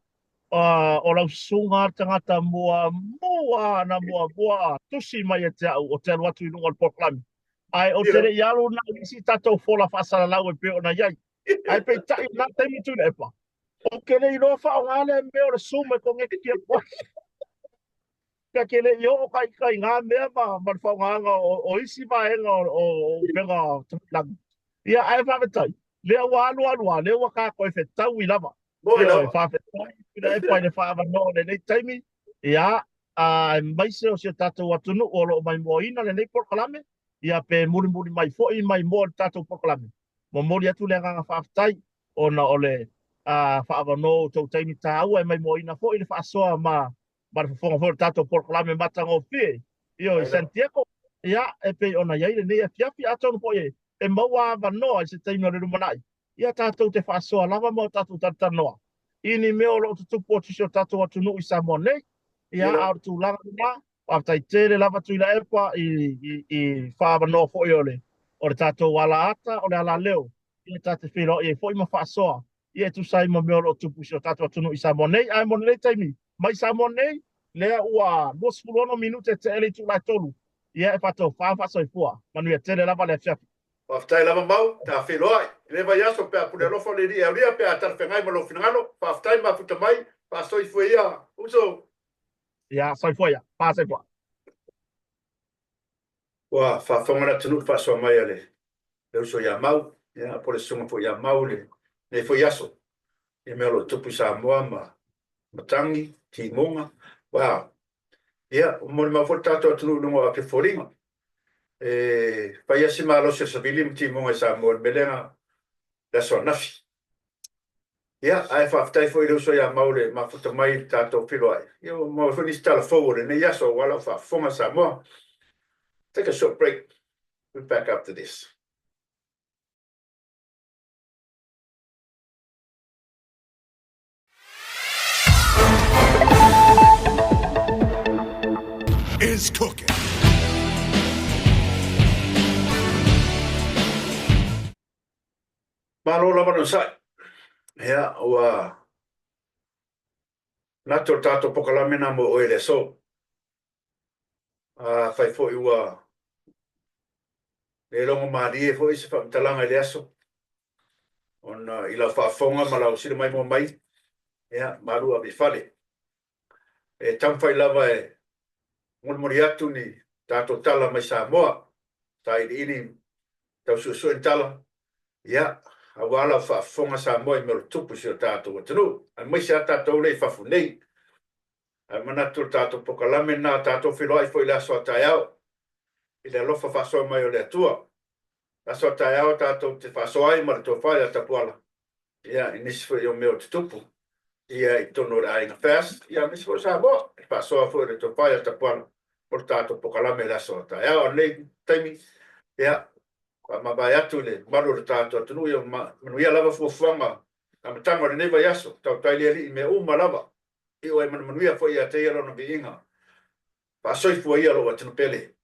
O lau susuga le tagata muamua na muamua tusi mai ia te au ou te alu atu i luga o le polokalame. Ae ou te le i alu na o nisi tatou fola faasalalau e pei ona i ai. Ae peitai i lena taimi Tuilaepa, ou te le iloa faaaoga lea mea o le Zoom e konekiti atu ai. Ta te le i oo ka ita i na mea ma le faaaogaina o isi vaega o upega tafailagi. Ia, ae faafetai, lea ua alu alu lava, lea ua ta toe fetaui lava. Ioe, faafetai Tuilaepa i le faaavanoa o lenei taimi, ia, aemaise o si o tatou atunuu o lo o maimoaina lenei polokalame, ia pe mulimuli mai foi maimoa i le tatou polokalame. Momoli atu le agaga faafetai ona o le faaavanoa o outou taimi taua e maimoaina foi le faasoa ma ma le fofoga foi o le tatou polokalame matagofie, ioe, i San Diego, ia, e pei ona i ai lenei afiafi. Atonu foi e maua avanoa i se taimi o le lumanai, ia tatou te faasoa lava ma o tatou talatalanoa i ni mea o lo o tutupu atu i si o tatou atunuu i Samoa nei. Ia, a o le tulaga lena, faafetai tele lava Tuilaepa i, i, i faaavanoa foi o le, o le tatou alaata, o le alaleo, ia ta te feiloai ai foi ma faasoa ia e tusa ai ma mea o lo o tupu i si o tatou atunuu i Samoa nei. Ae mo lenei taimi, mai Samoa nei, lea ua 26 minute e tea le itula e 3, ia e faatofa ma faasoifua. Manuia tele lava le afiafi. Faafetai lava Mau, ta feiloai i lenei vaiaso pe a pule alofa le Alii e aulia pe a talafeagai ma lou finagalo. Faafetai mafuta mai, faasoifua ia uso. Ia, soifua ia. Faasoifua. Ua faafofoga le atunuu i le faasoa mai a le uso ia Mau, ia, po o le susuga foi ia Mau i lenei foi aso, i mea o lo o tupu i Samoa ma matagi, timuga. Wow! Ia, ua molimau foi le tatou atunuu i luga o api o foliga. E fai lava si malosi o le savili ma timuga i Samoa i le mea lea na le aso ananafi. Ia, ae faafetai foi i le uso ia Mau le mafuta mai i le tatou feiloai. Ia, ua maua foi nisi tala fou o lenei aso aua lau faafofoga Samoa. Take a short break. We'll be back after this. Is cooking. Malo lava le onosai. Ia, ua manatu o le tatou polokalame lena mo oe i le aso. Afai foi ua le logo malie foi se faamatalaga i le aso, ona i lau faafofoga ma lau sili maimoa mai, ia, malu ave i fale. E taumafai lava e molimoli atu ni tatou tala mai Samoa, sailiili tau suesue ni tala, ia, aua lau faafofoga Samoa i mea o le tupu i si o tatou atunuu, aemaise lava tatou lea i fafo nei. Ae manatu o le tatou polokalame lena, tatou feiloai foi i le aso a taeao, i le alofa faasoa mai o le Atua. Le aso a taeao tatou te faasoa ai ma le tofa ia Tapuala, ia, i nisi foi o mea o tutupu, ia, i totonu o le aiga FAST, ia, aemaise foi o Samoa, i le faasoa foi o le tofa ia Tapuala mo le tatou polokalame i le aso a taeao. A o lenei taimi, ia, faamavae atu i le mamalu o le tatou atunuu, ia manuia lava fuafuaga amataga o lenei vaiaso, tautai le Alii i mea uma lava. Iu ai manumanuia foi ia te ia lona viiga. Faasoifua ia lou atunuu pele.